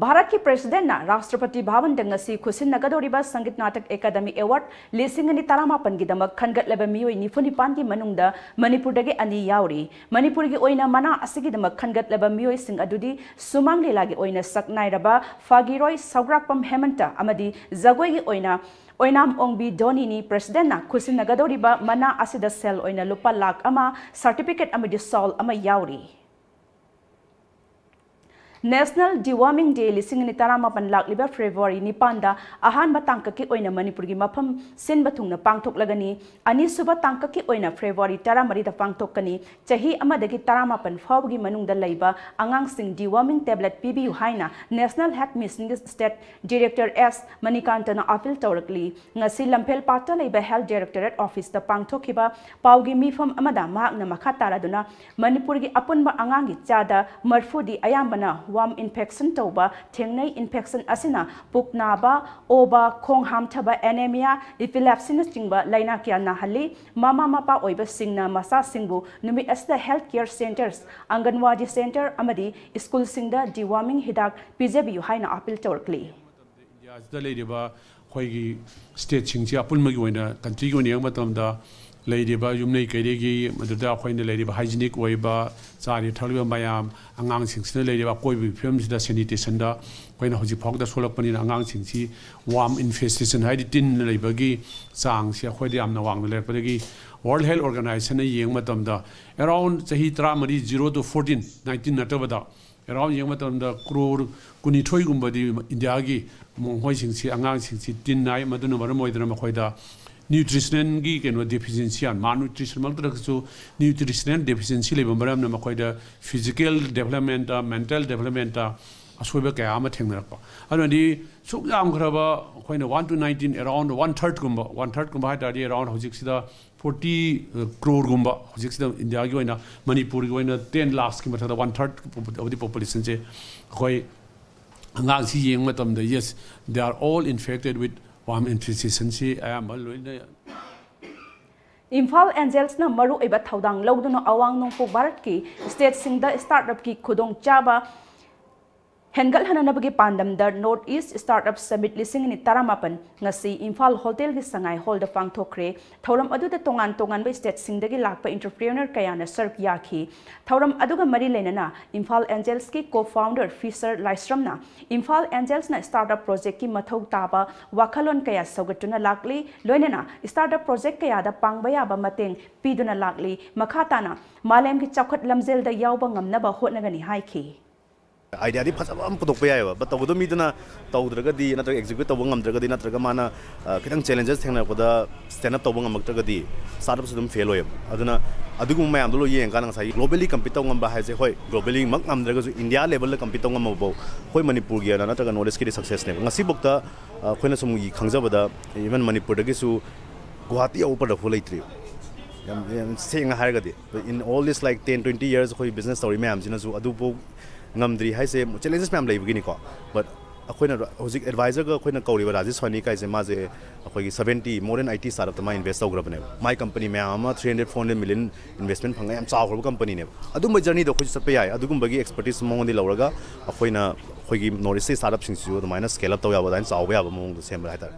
ꯚꯥꯔꯠꯀꯤ ꯄ꯭ꯔꯦꯁꯤꯗꯦꯟꯠꯅ ꯔꯥꯁꯇ꯭ꯔꯄꯇꯤ ꯚꯥꯕꯟꯗ ꯉꯁꯤ ꯈꯨꯠꯁꯤꯟꯅꯒꯗꯧꯔꯤꯕ Sangeet Natak academy award ꯂꯤꯁꯤꯡ ꯑꯅꯤ ꯇꯔꯥꯃꯥꯄꯟꯒꯤꯗꯃꯛ ꯈꯟꯒꯠꯂꯕ ꯃꯤꯑꯣꯏ ꯅꯤꯐꯨ ꯅꯤꯄꯥꯟꯒꯤ ꯃꯅꯨꯡꯗ ꯃꯅꯤꯄꯨꯔꯗꯒꯤ ꯑꯅꯤ ꯌꯥꯎꯔꯤ꯫ ꯃꯅꯤꯄꯨꯔꯒꯤ ꯑꯣꯏꯅ ꯃꯅꯥ ꯑꯁꯤꯒꯤꯗꯃꯛ ꯈꯟꯒꯠꯂꯕ ꯃꯤꯑꯣꯏꯁꯤꯡ ꯑꯗꯨꯗꯤ ꯁꯨꯃꯥꯡ ꯂꯤꯂꯥꯒꯤ ꯑꯣꯏꯅ ꯁꯛꯅꯥꯏꯔꯕ ꯐꯥꯒꯤꯔꯣꯏ ꯁꯧꯒ꯭ꯔꯥꯛꯄꯝ ꯍꯦꯃꯟꯇ ꯑꯃꯗꯤ ꯖꯒꯣꯏꯒꯤ ꯑꯣꯏꯅ ꯑꯣꯏꯅꯥꯝ ꯑꯣꯡꯕꯤ ꯗꯣꯅꯤꯅꯤ꯫ ꯄ꯭ꯔꯦꯁꯤꯗꯦꯟꯠꯅ ꯈꯨꯠꯁꯤꯟꯅꯒꯗꯧꯔꯤꯕ ꯃꯅꯥ ꯑꯁꯤꯗ ꯁꯦꯜ ꯑꯣꯏꯅ ꯂꯨꯄꯥ ꯂꯥꯈ ꯑꯃ, ꯁꯥꯔꯇꯤꯐꯤꯀꯦꯠ ꯑꯃꯗꯤ ꯁꯥꯜ ꯑꯃ ꯌꯥꯎꯔꯤ꯫ National Deworming Day ꯂꯤꯁꯤꯡ ꯑꯅꯤ ꯇꯔꯥꯃꯥꯄꯟ ꯂꯥꯛꯂꯤꯕ ꯐꯦꯕ꯭ꯔꯨꯋꯥꯔꯤ ꯅꯤꯄꯥꯟꯗ ꯑꯍꯥꯟꯕ ꯇꯥꯡꯀꯛꯀꯤ ꯑꯣꯏꯅ ꯃꯅꯤꯄꯨꯔꯒꯤ ꯃꯐꯝ ꯁꯤꯟꯕ ꯊꯨꯡꯅ ꯄꯥꯡꯊꯣꯛꯂꯒꯅꯤ꯫ ꯑꯅꯤꯁꯨꯕ ꯇꯥꯡꯀꯛꯀꯤ ꯑꯣꯏꯅ ꯐꯦꯕ꯭ꯔꯨꯋꯥꯔꯤ ꯇꯔꯥꯃꯔꯤꯗ ꯄꯥꯡꯊꯣꯛꯀꯅꯤ꯫ ꯆꯍꯤ ꯑꯃꯗꯒꯤ ꯇꯔꯥꯃꯥꯄꯟ ꯐꯥꯎꯕꯒꯤ ꯃꯅꯨꯡꯗ ꯂꯩꯕ ꯑꯉꯥꯡꯁꯤꯡ deworming tablet ꯄꯤꯕꯤꯌꯨ ꯍꯥꯏꯅ National Health Mission ꯒꯤ State Director S ꯃꯅꯤꯀꯥꯟꯇꯅ appeal ꯇꯧꯔꯛꯂꯤ꯫ ꯉꯁꯤ ꯂꯝꯐꯦꯜ ꯄꯥꯠꯇ ꯂꯩꯕ Health Directorate Office ꯇ ꯄꯥꯡꯊꯣꯛꯈꯤꯕ ꯄꯥꯎꯒꯤ ꯃꯤꯐꯝ ꯑꯃꯗ ꯃꯍꯥꯛꯅ ꯃꯈꯥ ꯇꯥꯔꯗꯨꯅ ꯃꯅꯤꯄꯨꯔꯒꯤ ꯑꯄꯨꯟꯕ ꯑꯉꯥꯡꯒꯤ ꯆꯥꯗ ꯃꯔꯐꯨꯗꯤ ꯑꯌꯥꯝꯕꯅ ꯋꯥꯝ ꯏꯟꯐꯦꯛꯁꯟ ꯇꯧꯕ ꯊꯦꯡꯅꯩ꯫ ꯏꯟꯐꯦꯛꯁꯟ ꯑꯁꯤꯅ ꯄꯨꯛ ꯅꯥꯕ, ꯑꯣꯕ, ꯈꯣꯡ ꯍꯥꯝꯊꯕ, ꯑꯦꯅꯦꯃꯤꯌꯥ, ꯏꯄꯤꯂꯦꯞꯁꯤꯅꯆꯤꯡꯕ ꯂꯥꯏꯅꯥ ꯀꯌꯥ ꯅꯥꯍꯜꯂꯤ꯫ ꯃꯃꯥ ꯃꯄꯥ ꯑꯣꯏꯕꯁꯤꯡꯅ ꯃꯆꯥꯁꯤꯡꯕꯨ ꯅꯨꯃꯤꯠ ꯑꯁꯤꯗ ꯍꯦꯜꯊ ꯀꯦꯌꯔ ꯁꯦꯟꯇꯔꯁ, ꯑꯪꯒꯟꯋꯥꯗꯤ ꯁꯦꯟꯇꯔ ꯑꯃꯗꯤ ꯁ꯭ꯀꯨꯜꯁꯤꯡꯗ ꯗꯤꯋꯥꯔꯃꯤꯡ ꯍꯤꯗꯥꯛ ꯄꯤꯖꯕꯤꯌꯨ ꯍꯥꯏꯅ ꯑꯥꯄꯤꯜ ꯇꯧꯔꯛꯂꯤ꯫ ꯏꯟꯗꯤꯌꯥꯁꯤꯗ ꯂꯩꯔꯤꯕ ꯑꯩꯈꯣꯏꯒꯤ ꯁ꯭ꯇꯦꯠꯁꯤꯡꯁꯤ ꯑꯄꯨꯟꯕꯒꯤ ꯑꯣꯏꯅ, ꯀꯟꯇ꯭ꯔꯤꯒꯤ ꯑꯣꯏꯅ ꯌꯦꯡꯕ ꯃꯇꯝꯗ, ꯂꯩꯔꯤꯕ ꯌꯨꯝꯂꯩ ꯀꯩꯔꯩꯒꯤ, ꯃꯗꯨꯗ ꯑꯩꯈꯣꯏꯅ ꯂꯩꯔꯤꯕ ꯍꯥꯏꯖꯤꯅꯤꯛ ꯑꯣꯏꯕ, ꯆꯥꯔꯤꯕ ꯊꯛꯂꯤꯕ ꯃꯌꯥꯝ, ꯑꯉꯥꯡꯁꯤꯡꯁꯤꯅ ꯂꯩꯔꯤꯕ ꯑꯀꯣꯏꯕꯒꯤ ꯐꯤꯕꯝꯁꯤꯗ, ꯁꯦꯅꯤꯇꯦꯁꯟꯗ ꯑꯩꯈꯣꯏꯅ ꯍꯧꯖꯤꯛ ꯐꯥꯎꯗ ꯁꯣꯛꯂꯛꯄꯅꯤꯅ, ꯑꯉꯥꯡꯁꯤꯡꯁꯤ ꯋꯥꯝ ꯏꯟꯐꯦꯁꯇꯦꯁꯟ, ꯍꯥꯏꯗꯤ ꯇꯤꯟꯅ ꯂꯩꯕꯒꯤ ꯆꯥꯡꯁꯤ ꯑꯩꯈꯣꯏꯗ ꯌꯥꯝꯅ ꯋꯥꯡꯅ ꯂꯩꯔꯛꯄꯗꯒꯤ, ꯋꯥꯔꯜ ꯍꯦꯜꯊ ꯑꯣꯔꯒꯅꯥꯏꯖꯦꯁꯟꯅ ꯌꯦꯡꯕ ꯃꯇꯝꯗ, ꯑꯦꯔꯥꯎꯟ ꯆꯍꯤ ꯇꯔꯥꯃꯔꯤ, zero to fourteen, nineteen ꯅꯠꯇꯕꯗ, ꯑꯦꯔꯥꯎꯟ ꯌꯦꯡꯕ ꯃꯇꯝꯗ ꯀ꯭ꯔꯣꯔ ꯀꯨꯟꯅꯤꯊꯣꯏꯒꯨꯝꯕꯗꯤ ꯏꯟꯗꯤꯌꯥꯒꯤ ꯃꯈꯣꯏꯁꯤꯡꯁꯤ, ꯑꯉꯥꯡꯁꯤꯡꯁꯤ ꯇꯤꯟ ꯅꯥꯏ꯫ ꯃꯗꯨꯅ ꯃꯔꯝ ꯑꯣꯏꯗꯅ ꯃꯈꯣꯏꯗ ꯅ꯭ꯌꯨꯇ꯭ꯔꯤꯁꯅꯦꯜꯒꯤ ꯀꯩꯅꯣ ꯗꯦꯐꯤꯁꯤꯌꯦꯟꯁꯤ, ꯃꯥꯜ ꯅ꯭ꯌꯨꯇ꯭ꯔꯤꯁꯟꯃꯛꯇꯗꯁꯨ ꯅ꯭ꯌꯨꯇ꯭ꯔꯤꯁꯅꯦꯜ ꯗꯦꯐꯤꯁꯤꯌꯦꯟꯁꯤ ꯂꯩꯕ ꯃꯔꯝꯅ ꯃꯈꯣꯏꯗ ꯐꯤꯖꯤꯀꯦꯜ ꯗꯦꯕꯂꯞꯃꯦꯟꯇ, ꯃꯦꯟꯇꯦꯜ ꯗꯦꯕꯂꯞꯃꯦꯟꯇ ꯑꯁꯣꯏꯕ ꯀꯌꯥ ꯑꯃ ꯊꯦꯡꯅꯔꯛꯄ꯫ ꯑꯗꯨꯅꯗꯤ ꯁꯨꯛ ꯌꯥꯝꯈ꯭ꯔꯕ ꯑꯩꯈꯣꯏꯅ one to nineteen, around one thirdꯀꯨꯝꯕ, one thirdꯀꯨꯝꯕ ꯍꯥꯏ ꯇꯥꯔꯗꯤ, ꯑꯦꯔꯥꯎꯟ ꯍꯧꯖꯤꯛꯁꯤꯗ ꯐꯣꯔꯇꯤ ꯀ꯭ꯔꯣꯔꯒꯨꯝꯕ ꯍꯧꯖꯤꯛꯁꯤꯗ ꯏꯟꯗꯤꯌꯥꯒꯤ ꯑꯣꯏꯅ, ꯃꯅꯤꯄꯨꯔꯒꯤ ꯑꯣꯏꯅ ten lakhꯀꯤ ꯃꯊꯛꯇ one third of the populationꯁꯦ ꯑꯩꯈꯣꯏ ꯑꯉꯥꯡꯁꯤ ꯌꯦꯡꯕ ꯃꯇꯝꯗ, yes, they are all infected with worm infestationꯁꯤ ꯑꯌꯥꯝꯕ ꯂꯣꯏꯅ ꯏꯝꯐꯥꯜ ꯑꯦꯟꯖꯦꯜꯁꯅ ꯃꯔꯨꯑꯣꯏꯕ ꯊꯧꯗꯥꯡ ꯂꯧꯗꯨꯅ ꯑꯋꯥꯡ ꯅꯣꯡꯄꯣꯛ ꯚꯥꯔꯠꯀꯤ ꯁ꯭ꯇꯦꯠꯁꯤꯡꯗ ꯁ꯭ꯇꯥꯔꯠ ꯑꯞꯀꯤ ꯈꯨꯗꯣꯡꯆꯥꯕ ꯍꯦꯟꯒꯠꯍꯟꯅꯕꯒꯤ ꯄꯥꯟꯗꯝꯗ north east start up summit ꯂꯤꯁꯤꯡ ꯑꯅꯤ ꯇꯔꯥꯃꯥꯄꯟ ꯉꯁꯤ ꯏꯝꯐꯥꯜ ꯍꯣꯇꯦꯜꯒꯤ ꯁꯉꯥꯏ ꯍꯣꯜꯗ ꯄꯥꯡꯊꯣꯛꯈ꯭ꯔꯦ꯫ ꯊꯧꯔꯝ ꯑꯗꯨꯗ ꯇꯣꯉꯥꯟ ꯇꯣꯉꯥꯟꯕ ꯁ꯭ꯇꯦꯠꯁꯤꯡꯗꯒꯤ ꯂꯥꯛꯄ ꯏꯟꯇꯔꯄ꯭ꯔꯤꯅꯔ ꯀꯌꯥꯅ ꯁꯔꯨꯛ ꯌꯥꯈꯤ꯫ ꯊꯧꯔꯝ ꯑꯗꯨꯒ ꯃꯔꯤ ꯂꯩꯅꯅ ꯏꯝꯐꯥꯜ ꯑꯦꯟꯖꯦꯜꯁꯀꯤ ꯀꯣ ꯐꯥꯎꯟꯗꯔ ꯐꯤꯁꯔ ꯂꯥꯏꯁ꯭ꯔꯝꯅ ꯏꯝꯐꯥꯜ ꯑꯦꯟꯖꯦꯜꯁꯅ ꯁ꯭ꯇꯥꯔꯠ ꯑꯞ ꯄ꯭ꯔꯣꯖꯦꯛꯀꯤ ꯃꯊꯧ ꯇꯥꯕ ꯋꯥꯈꯜꯂꯣꯟ ꯀꯌꯥ ꯁꯧꯒꯠꯇꯨꯅ ꯂꯥꯛꯂꯤ, ꯂꯣꯏꯅꯅ ꯁ꯭ꯇꯥꯔꯠ ꯑꯞ ꯄ꯭ꯔꯣꯖꯦꯛ ꯀꯌꯥꯗ ꯄꯥꯡꯕ ꯌꯥꯕ ꯃꯇꯦꯡ ꯄꯤꯗꯨꯅ ꯂꯥꯛꯂꯤ꯫ ꯃꯈꯥ ꯇꯥꯅ ꯃꯥꯂꯦꯝꯒꯤ ꯆꯥꯎꯈꯠ ꯂꯝꯖꯦꯜꯗ ꯌꯥꯎꯕ ꯉꯝꯅꯕ ꯍꯣꯠꯅꯒꯅꯤ ꯍꯥꯏꯈꯤ꯫ ꯑꯥꯏꯗꯤꯌꯥꯗꯤ ꯐꯖꯕ ꯑꯃ ꯄꯨꯊꯣꯛꯄ ꯌꯥꯏꯑꯕ, ꯕꯠ ꯇꯧꯒꯗꯕ ꯃꯤꯗꯨꯅ ꯇꯧꯗ꯭ꯔꯒꯗꯤ, ꯅꯠꯇ꯭ꯔꯒ ꯑꯦꯛꯖꯤꯀ꯭ꯌꯨꯠ ꯇꯧꯕ ꯉꯝꯗ꯭ꯔꯒꯗꯤ, ꯅꯠꯇ꯭ꯔꯒ ꯃꯥꯅ ꯑ, ꯈꯤꯇꯪ ꯆꯦꯂꯦꯟꯖꯦꯁ ꯊꯦꯡꯅꯔꯛꯄꯗ ꯁ꯭ꯇꯦꯟ ꯑꯞ ꯇꯧꯕ ꯉꯝꯃꯛꯇ꯭ꯔꯒꯗꯤ, ꯁ꯭ꯇꯥꯔꯠ ꯑꯞꯁꯨ ꯑꯗꯨꯝ ꯐꯦꯜ ꯑꯣꯏꯌꯦꯕ꯫ ꯑꯗꯨꯅ ꯑꯗꯨꯒꯨꯝꯕ ꯃꯌꯥꯝꯗꯣ ꯂꯣꯏ ꯌꯦꯡꯉꯀꯥꯟꯗ ꯉꯁꯥꯏꯒꯤ ꯒ꯭ꯂꯣꯕꯦꯂꯤ ꯀꯝꯄꯤꯠ ꯇꯧ ꯉꯝꯕ ꯍꯥꯏꯁꯦ, ꯍꯣꯏ, ꯒ꯭ꯂꯣꯕꯦꯂꯤꯃꯛ ꯉꯝꯗ꯭ꯔꯒꯁꯨ ꯏꯟꯗꯤꯌꯥ ꯂꯦꯕꯜꯗ ꯀꯝꯄꯤꯠ ꯇꯧ ꯉꯝꯃꯕꯐꯥꯎ ꯑꯩꯈꯣꯏ ꯃꯅꯤꯄꯨꯔꯒꯤ ꯑꯣꯏꯅ ꯅꯠꯇ꯭ꯔꯒ ꯅꯣꯔꯠ ꯏꯁꯀꯤꯗꯤ ꯁꯛꯁꯦꯁꯅꯦꯕ꯫ ꯉꯁꯤꯐꯥꯎꯗ ꯑ, ꯑꯩꯈꯣꯏꯅ ꯁꯨꯝ ꯈꯪꯖꯕꯗ, ꯏꯚꯟ ꯃꯅꯤꯄꯨꯔꯗꯒꯤꯁꯨ ꯒꯨꯋꯥꯍꯥꯇꯤ ꯌꯧꯕ ꯄ꯭ꯔꯗꯛꯐꯥꯎ ꯂꯩꯇ꯭ꯔꯤꯕ꯫ ꯌꯥꯝ, ꯌꯥꯝ ꯁꯦꯡꯅ ꯍꯥꯏꯔꯒꯗꯤ, in all this, like, ten twenty years ꯑꯩꯈꯣꯏ ꯕꯤꯖꯤꯅꯦꯁ ꯇꯧꯔꯤ ꯃꯌꯥꯝꯁꯤꯅꯁꯨ ꯑꯗꯨꯐꯥꯎ ꯉꯝꯗ꯭ꯔꯤ ꯍꯥꯏꯁꯦ ꯆꯦꯂꯦꯟꯖꯦꯁ ꯃꯌꯥꯝ ꯂꯩꯕꯒꯤꯅꯤꯀꯣ꯫ But ꯑꯩꯈꯣꯏꯅ ꯍꯧꯖꯤꯛ ꯑꯦꯗꯚꯥꯏꯖꯔꯒ ꯑꯩꯈꯣꯏꯅ ꯀꯧꯔꯤꯕ ꯔꯥꯖꯦꯁ ꯁꯣꯅꯤ ꯀꯥꯏꯁꯦ, ꯃꯥꯁꯦ ꯑꯩꯈꯣꯏꯒꯤ seventy, more than eighty startupꯇ ꯃꯥ ꯏꯟꯚꯦꯁ ꯇꯧꯈ꯭ꯔꯕꯅꯦꯕ꯫ ꯃꯥꯏ ꯀꯝꯄꯅꯤ ꯃꯌꯥꯝ ꯑꯃ three hundred, four hundred million investment ꯐꯪꯉ ꯌꯥꯝ ꯆꯥꯎꯈ꯭ꯔꯕ ꯀꯝꯄꯅꯤꯅꯦꯕ꯫ ꯑꯗꯨꯝꯕ ꯖꯔꯅꯤꯗꯣ ꯑꯩꯈꯣꯏꯁꯨ ꯆꯠꯄ ꯌꯥꯏ꯫ ꯑꯗꯨꯒꯨꯝꯕꯒꯤ ꯑꯦꯛꯁꯄꯔꯇꯤꯁ ꯃꯉꯣꯟꯗꯒꯤ ꯂꯧꯔꯒ ꯑꯩꯈꯣꯏꯅ ꯑꯩꯈꯣꯏꯒꯤ ꯅꯣꯔꯠ ꯏꯁꯀꯤ ꯁ꯭ꯇꯥꯔꯠꯑꯞꯁꯤꯡꯁꯤꯁꯨ ꯑꯗꯨꯃꯥꯏꯅ ꯁ꯭ꯀꯦꯜ ꯑꯞ ꯇꯧ ꯌꯥꯕ, ꯑꯗꯨꯃꯥꯏꯅ ꯆꯥꯎꯕ ꯌꯥꯕ ꯃꯑꯣꯡꯗ ꯁꯦꯝꯕ ꯍꯥꯏꯇꯥꯔꯦ꯫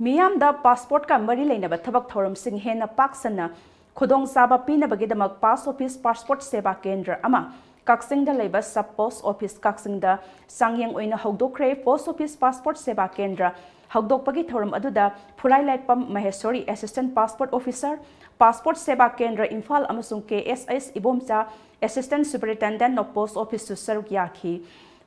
ꯃꯤꯌꯥꯝꯗ ꯄꯥꯁꯄꯣꯔꯠꯀ ꯃꯔꯤ ꯂꯩꯅꯕ ꯊꯕꯛ ꯊꯧꯔꯝꯁꯤꯡ ꯍꯦꯟꯅ ꯄꯥꯛ ꯁꯟꯅ ꯈꯨꯗꯣꯡꯆꯥꯕ ꯄꯤꯅꯕꯒꯤꯗꯃꯛ ꯄꯥꯁ ꯑꯣꯐꯤꯁ ꯄꯥꯁꯄꯣꯔꯠ ꯁꯦꯕꯥ ꯀꯦꯟꯗ꯭ꯔ ꯑꯃ ꯀꯛꯆꯤꯡꯗ ꯂꯩꯕ ꯁꯕ ꯄꯣꯁ ꯑꯣꯐꯤꯁ ꯀꯛꯆꯤꯡꯗ ꯆꯥꯡꯌꯦꯡ ꯑꯣꯏꯅ ꯍꯧꯗꯣꯛꯈ꯭ꯔꯦ꯫ ꯄꯣꯁ ꯑꯣꯐꯤꯁ ꯄꯥꯁꯄꯣꯔꯠ ꯁꯦꯕꯥ ꯀꯦꯟꯗ꯭ꯔ ꯍꯧꯗꯣꯛꯄꯒꯤ ꯊꯧꯔꯝ ꯑꯗꯨꯗ ꯐꯨꯔꯥꯏꯂꯥꯏꯄꯝ ꯃꯍꯦꯁꯣꯔꯤ, ꯑꯦꯁꯤꯁꯇꯦꯟꯠ ꯄꯥꯁꯄꯣꯔꯠ ꯑꯣꯐꯤꯁꯥꯔ, ꯄꯥꯁꯄꯣꯔꯠ ꯁꯦꯕꯥ ꯀꯦꯟꯗ꯭ꯔ ꯏꯝꯐꯥꯜ ꯑꯃꯁꯨꯡ ꯀꯦ ꯑꯦꯁ ꯑꯦꯁ ꯏꯕꯣꯝꯆꯥ, ꯑꯦꯁꯤꯁꯇꯦꯟꯠ ꯁꯨꯄꯔꯤꯟꯇꯦꯟꯗꯦꯟꯠ ꯑꯣꯐ ꯄꯣꯁ ꯑꯣꯐꯤꯁꯁꯨ ꯁꯔꯨꯛ ꯌꯥꯈꯤ꯫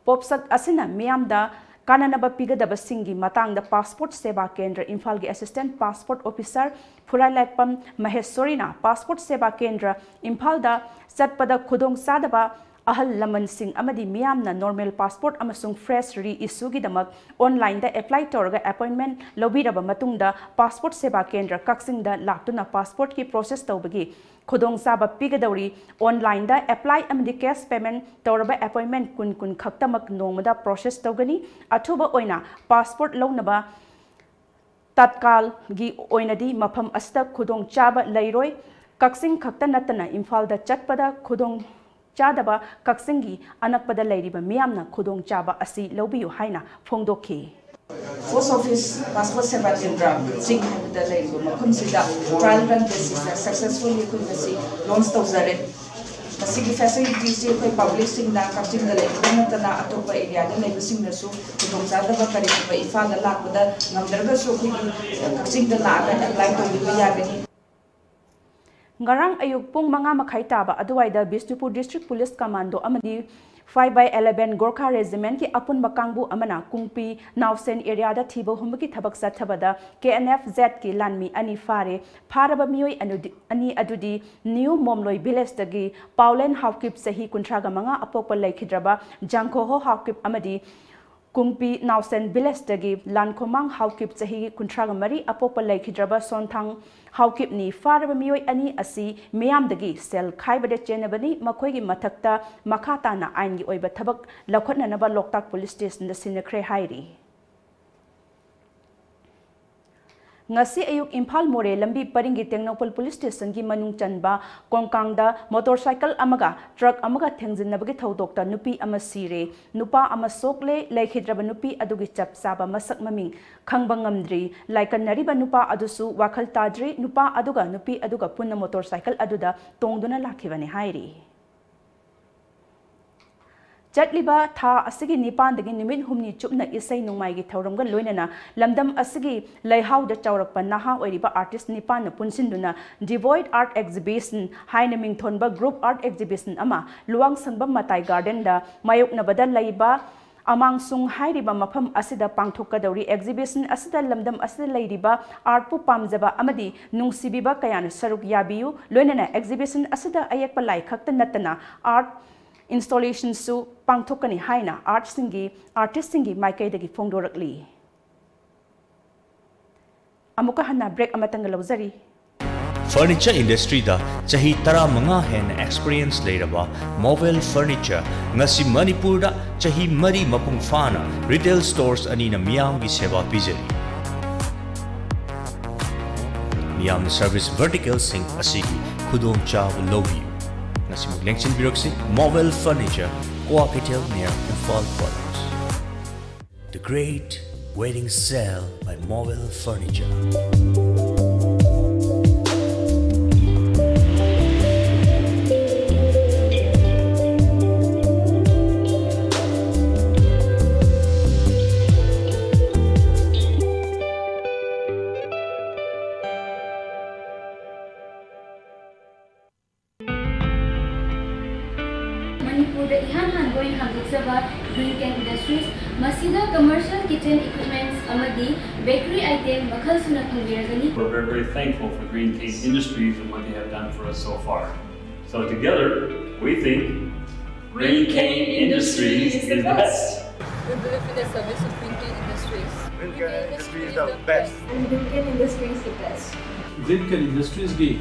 ꯄꯣꯠꯁꯛ ꯑꯁꯤꯅ ꯃꯤꯌꯥꯝꯗ ꯀꯥꯟꯅꯅꯕ ꯄꯤꯒꯗꯕꯁꯤꯡꯒꯤ ꯃꯇꯥꯡꯗ ꯄꯥꯁꯄꯣꯔꯠ ꯁꯦꯕꯥ ꯀꯦꯟꯗ꯭ꯔ ꯏꯝꯐꯥꯜꯒꯤ ꯑꯦꯁꯤꯁꯇꯦꯟꯠ ꯄꯥꯁꯄꯣꯔꯠ ꯑꯣꯐꯤꯁꯥꯔ ꯐꯨꯔꯥꯏꯂꯥꯏꯄꯝ ꯃꯍꯦꯁꯣꯔꯤꯅ ꯄꯥꯁꯄꯣꯔꯠ ꯁꯦꯕꯥ ꯀꯦꯟꯗ꯭ꯔ ꯏꯝꯐꯥꯜꯗ ꯆꯠꯄꯗ ꯈꯨꯗꯣꯡꯆꯥꯗꯕ ꯑꯍꯜ ꯂꯃꯟꯁꯤꯡ ꯑꯃꯗꯤ ꯃꯤꯌꯥꯝꯅ ꯅꯣꯔꯃꯦꯜ ꯄꯥꯁꯄꯣꯔꯠ ꯑꯃꯁꯨꯡ ꯐ꯭ꯔꯦꯁ ꯔꯤꯏꯁꯨꯒꯤꯗꯃꯛ ꯑꯣꯟꯂꯥꯏꯟꯗ ꯑꯦꯄ꯭ꯂꯥꯏ ꯇꯧꯔꯒ ꯑꯦꯄꯣꯏꯟꯃꯦꯟꯠ ꯂꯧꯕꯤꯔꯕ ꯃꯇꯨꯡꯗ ꯄꯥꯁꯄꯣꯔꯠ ꯁꯦꯕꯥ ꯀꯦꯟꯗ꯭ꯔ ꯀꯛꯆꯤꯡꯗ ꯂꯥꯛꯇꯨꯅ ꯄꯥꯁꯄꯣꯔꯠꯀꯤ ꯄ꯭ꯔꯣꯁꯦꯁ ꯇꯧꯕꯒꯤ ꯈꯨꯗꯣꯡꯆꯥꯕ ꯄꯤꯒꯗꯧꯔꯤ꯫ ꯑꯣꯟꯂꯥꯏꯟꯗ ꯑꯦꯄ꯭ꯂꯥꯏ ꯑꯃꯗꯤ ꯀꯦꯁ ꯄꯦꯃꯦꯟꯠ ꯇꯧꯔꯕ ꯑꯦꯄꯣꯏꯟꯃꯦꯟꯠ ꯀꯨꯟ ꯀꯨꯟ ꯈꯛꯇꯃꯛ ꯅꯣꯡꯃꯗ ꯄ꯭ꯔꯣꯁꯦꯁ ꯇꯧꯒꯅꯤ꯫ ꯑꯊꯨꯕ ꯑꯣꯏꯅ ꯄꯥꯁꯄꯣꯔꯠ ꯂꯧꯅꯕ ꯇꯠꯀꯥꯜꯒꯤ ꯑꯣꯏꯅꯗꯤ ꯃꯐꯝ ꯑꯁꯤꯗ ꯈꯨꯗꯣꯡꯆꯥꯕ ꯂꯩꯔꯣꯏ꯫ ꯀꯛꯆꯤꯡ ꯈꯛꯇ ꯅꯠꯇꯅ ꯏꯝꯐꯥꯜꯗ ꯆꯠꯄꯗ ꯈꯨꯗꯣꯡ ꯆꯥꯗꯕ ꯀꯛꯆꯤꯡꯒꯤ ꯑꯅꯛꯄꯗ ꯂꯩꯔꯤꯕ ꯃꯤꯌꯥꯝꯅ ꯈꯨꯗꯣꯡꯆꯥꯕ ꯑꯁꯤ ꯂꯧꯕꯤꯌꯨ ꯍꯥꯏꯅ ꯐꯣꯡꯗꯣꯛꯈꯤ꯫ ꯄꯣꯁ ꯑꯣꯐꯤꯁ ꯄꯥꯁꯄꯣꯔꯠ ꯁꯦꯕꯥ ꯀꯦꯟꯗ꯭ꯔ ꯀꯛꯆꯤꯡ ꯍꯥꯏꯕꯗ ꯂꯩꯔꯤꯕ ꯃꯐꯝꯁꯤꯗ ꯇ꯭ꯔꯥꯏꯜ ꯔꯟ ꯕꯦꯁꯤꯁꯇ ꯁꯛꯁꯦꯁꯐꯨꯜꯂꯤ ꯑꯩꯈꯣꯏ ꯉꯁꯤ ꯂꯣꯟꯁ ꯇꯧꯖꯔꯦ꯫ ꯃꯁꯤꯒꯤ ꯐꯦꯁꯤꯂꯤꯇꯤꯁꯤ ꯑꯩꯈꯣꯏ ꯄꯕ꯭ꯂꯤꯛꯁꯤꯡꯗ, ꯀꯛꯆꯤꯡꯗ ꯂꯩꯕꯇ ꯅꯠꯇꯅ ꯑꯇꯣꯞꯄ ꯑꯦꯔꯤꯌꯥꯗ ꯂꯩꯕꯁꯤꯡꯗꯁꯨ ꯈꯨꯗꯣꯡꯆꯥꯗꯕ ꯀꯔꯤꯒꯨꯝꯕ ꯏꯝꯐꯥꯜꯗ ꯂꯥꯛꯄꯗ ꯉꯝꯗ꯭ꯔꯒꯁꯨ ꯑꯩꯈꯣꯏꯒꯤ ꯀꯛꯆꯤꯡꯗ ꯂꯥꯛꯑꯒ ꯑꯦꯄ꯭ꯂꯥꯏ ꯇꯧꯕꯤꯕ ꯌꯥꯒꯅꯤ꯫ ꯉꯔꯥꯡ ꯑꯌꯨꯛ ꯄꯨꯡ ꯃꯉꯥ ꯃꯈꯥꯏ ꯇꯥꯕ ꯑꯗꯨꯋꯥꯏꯗ ꯕꯤꯁꯅꯨꯄꯨꯔ ꯗꯤꯁꯇ꯭ꯔꯤꯛ ꯄꯨꯂꯤꯁ ꯀꯃꯥꯟꯗꯣ ꯑꯃꯗꯤ five by eleven ꯒꯣꯔꯈꯥ ꯔꯦꯖꯤꯃꯦꯟꯠꯀꯤ ꯑꯄꯨꯟꯕ ꯀꯥꯡꯕꯨ ꯑꯃꯅ ꯀꯨꯡꯄꯤ ꯅꯥꯎꯁꯦꯟ ꯑꯦꯔꯤꯌꯥꯗ ꯊꯤꯕ ꯍꯨꯝꯕꯒꯤ ꯊꯕꯛ ꯆꯠꯊꯕꯗ ꯀꯦ ꯑꯦꯟ ꯑꯦꯐ ꯖꯦꯠꯀꯤ ꯂꯥꯟꯃꯤ ꯑꯅꯤ ꯐꯥꯔꯦ꯫ ꯐꯥꯔꯕ ꯃꯤꯑꯣꯏ ꯑꯅꯨꯗꯤ-, ꯑꯅꯤ ꯑꯗꯨꯗꯤ ꯅ꯭ꯌꯨ ꯃꯣꯝꯂꯣꯏ ꯚꯤꯂꯦꯖꯇꯒꯤ ꯄꯥꯎꯂꯦꯟ ꯍꯥꯎꯀꯤꯞ, ꯆꯍꯤ ꯀꯨꯟꯊ꯭ꯔꯥꯒ ꯃꯉꯥ, ꯑꯄꯣꯛꯄ ꯂꯩꯈꯤꯗ꯭ꯔꯕ ꯖꯥꯡꯈꯣꯍꯣ ꯍꯥꯎꯀꯤꯞ ꯑꯃꯗꯤ ꯀꯨꯡꯄꯤ ꯅꯥꯎꯁꯦꯟ ꯚꯤꯂꯦꯖꯇꯒꯤ ꯂꯥꯟꯈꯣꯃꯥꯡ ꯍꯥꯎꯀꯤꯞ ꯆꯍꯤ ꯀꯨꯟꯊ꯭ꯔꯥꯒ ꯃꯔꯤ ꯑꯄꯣꯛꯄ ꯂꯩꯈꯤꯗ꯭ꯔꯕ ꯁꯣꯟꯊꯥꯡ ꯍꯥꯎꯀꯤꯞꯅꯤ ꯐꯥꯔꯕ ꯃꯤꯑꯣꯏ ꯑꯅꯤ ꯑꯁꯤ ꯃꯤꯌꯥꯝꯗꯒꯤ ꯁꯦꯜ ꯈꯥꯏꯕꯗ ꯆꯦꯟꯅꯕꯅꯤ꯫ ꯃꯈꯣꯏꯒꯤ ꯃꯊꯛꯇ ꯃꯈꯥ ꯇꯥꯅ ꯑꯥꯏꯟꯒꯤ ꯑꯣꯏꯕ ꯊꯕꯛ ꯂꯧꯈꯠꯅꯅꯕ ꯂꯣꯛꯇꯥꯛ ꯄꯨꯂꯤꯁ ꯁ꯭ꯇꯦꯁꯟꯗ ꯁꯤꯟꯅꯈ꯭ꯔꯦ ꯍꯥꯏꯔꯤ꯫ ꯉꯁꯤ ꯑꯌꯨꯛ ꯏꯝꯐꯥꯜ ꯃꯣꯔꯦ ꯂꯝꯕꯤ ꯄꯔꯤꯡꯒꯤ ꯇꯦꯡꯅꯧꯄꯜ ꯄꯨꯂꯤꯁ ꯁ꯭ꯇꯦꯁꯟꯒꯤ ꯃꯅꯨꯡ ꯆꯟꯕ ꯀꯣꯡꯀꯥꯡꯗ ꯃꯣꯇꯣꯔꯁꯥꯏꯀꯜ ꯑꯃꯒ ꯇ꯭ꯔꯛ ꯑꯃꯒ ꯊꯦꯡꯖꯤꯟꯅꯕꯒꯤ ꯊꯧꯗꯣꯛꯇ ꯅꯨꯄꯤ ꯑꯃ ꯁꯤꯔꯦ, ꯅꯨꯄꯥ ꯑꯃ ꯁꯣꯛꯂꯦ꯫ ꯂꯩꯈꯤꯗ꯭ꯔꯕ ꯅꯨꯄꯤ ꯑꯗꯨꯒꯤ ꯆꯞ ꯆꯥꯕ ꯃꯁꯛ ꯃꯃꯤꯡ ꯈꯪꯕ ꯉꯝꯗ꯭ꯔꯤ꯫ ꯂꯥꯏꯀꯠꯅꯔꯤꯕ ꯅꯨꯄꯥ ꯑꯗꯨꯁꯨ ꯋꯥꯈꯜ ꯇꯥꯗ꯭ꯔꯤ꯫ ꯅꯨꯄꯥ ꯑꯗꯨꯒ ꯅꯨꯄꯤ ꯑꯗꯨꯒ ꯄꯨꯟꯅ ꯃꯣꯇꯣꯔꯁꯥꯏꯀꯜ ꯑꯗꯨꯗ ꯇꯣꯡꯗꯨꯅ ꯂꯥꯛꯈꯤꯕꯅꯤ ꯍꯥꯏꯔꯤ꯫ ꯆꯠꯂꯤꯕ ꯊꯥ ꯑꯁꯤꯒꯤ ꯅꯤꯄꯥꯟꯗꯒꯤ ꯅꯨꯃꯤꯠ ꯍꯨꯝꯅꯤ ꯆꯨꯞꯅ ꯏꯁꯩ ꯅꯣꯡꯃꯥꯏꯒꯤ ꯊꯧꯔꯝꯒ ꯂꯣꯏꯅꯅ ꯂꯝꯗꯝ ꯑꯁꯤꯒꯤ ꯂꯩꯍꯥꯎꯗ ꯆꯥꯎꯔꯛꯄ ꯅꯍꯥ ꯑꯣꯏꯔꯤꯕ ꯑꯥꯔꯇꯤꯁ ꯅꯤꯄꯥꯟꯅ ꯄꯨꯟꯁꯤꯟꯗꯨꯅ Devoid Art Exhibition ꯍꯥꯏꯅ ꯃꯤꯡꯊꯣꯟꯕ group art exhibition ꯑꯃ ꯂꯨꯋꯥꯡꯁꯪꯕꯝ ꯃꯇꯥꯏ ꯒꯥꯔꯗꯦꯟꯗ ꯃꯥꯌꯣꯛꯅꯕꯗ ꯂꯩꯕ ꯑꯃꯥꯡꯁꯨꯡ ꯍꯥꯏꯔꯤꯕ ꯃꯐꯝ ꯑꯁꯤꯗ ꯄꯥꯡꯊꯣꯛꯀꯗꯧꯔꯤ꯫ Exhibition ꯑꯁꯤꯗ ꯂꯝꯗꯝ ꯑꯁꯤꯗ ꯂꯩꯔꯤꯕ artꯄꯨ ꯄꯥꯝꯖꯕ ꯑꯃꯗꯤ ꯅꯨꯡꯁꯤꯕꯤꯕ ꯀꯌꯥꯅ ꯁꯔꯨꯛ ꯌꯥꯕꯤꯌꯨ꯫ ꯂꯣꯏꯅꯅ exhibition ꯑꯁꯤꯗ ꯑꯌꯦꯛꯄ ꯂꯥꯏ ꯈꯛꯇ ꯅꯠꯇꯅ art installationꯁꯨ ꯄꯥꯡꯊꯣꯛꯀꯅꯤ ꯍꯥꯏꯅ artꯁꯤꯡꯒꯤ, artistꯁꯤꯡꯒꯤ ꯃꯥꯏꯀꯩꯗꯒꯤ ꯐꯣꯡꯗꯣꯔꯛꯂꯤ꯫ ꯑꯃꯨꯛꯀ ꯍꯟꯅ break ꯑꯃꯇꯪꯒ ꯂꯧꯖꯔꯤ꯫ Furniture industryꯗ ꯆꯍꯤ ꯇꯔꯥꯃꯉꯥ ꯍꯦꯟꯅ experience ꯂꯩꯔꯕ Movel Furniture ꯉꯁꯤ ꯃꯅꯤꯄꯨꯔꯗ ꯆꯍꯤ ꯃꯔꯤ ꯃꯄꯨꯡ ꯐꯥꯅ retail stores ꯑꯅꯤꯅ ꯃꯤꯌꯥꯝꯒꯤ ꯁꯦꯕꯥ ꯄꯤꯖꯔꯤ꯫ ꯃꯤꯌꯥꯝꯅ service verticalꯁꯤꯡ ꯑꯁꯤꯒꯤ ꯈꯨꯗꯣꯡꯆꯥꯕ ꯂꯧꯕꯤꯌꯨ꯫ ꯉꯁꯤꯃꯛ ꯂꯦꯡꯁꯤꯟꯕꯤꯔꯛꯁꯤ꯫ Movel Furniture, Kua Keitel near Imphal Quarters. The Great Wedding Sale by Movel Furniture. ꯃꯅꯤꯄꯨꯔꯗ ꯏꯍꯥꯟ ꯍꯥꯟꯕ ꯑꯣꯏꯅ ꯍꯥꯡꯗꯣꯛꯆꯕ Green Can Industries, ꯃꯁꯤꯗ commercial kitchen equipments ꯑꯃꯗꯤ bakery item ꯃꯈꯜ ꯁꯨꯅ ꯐꯪꯕꯤꯔꯒꯅꯤ꯫ We're very, very thankful for Green Cane Industries and what they have done for us so far. So together, we think Green Cane Industries is the best. We believe in the service of Green Can Industries. Green Can Industry is the best. And Green Can Industry is the best. Green Can Industries ꯒꯤ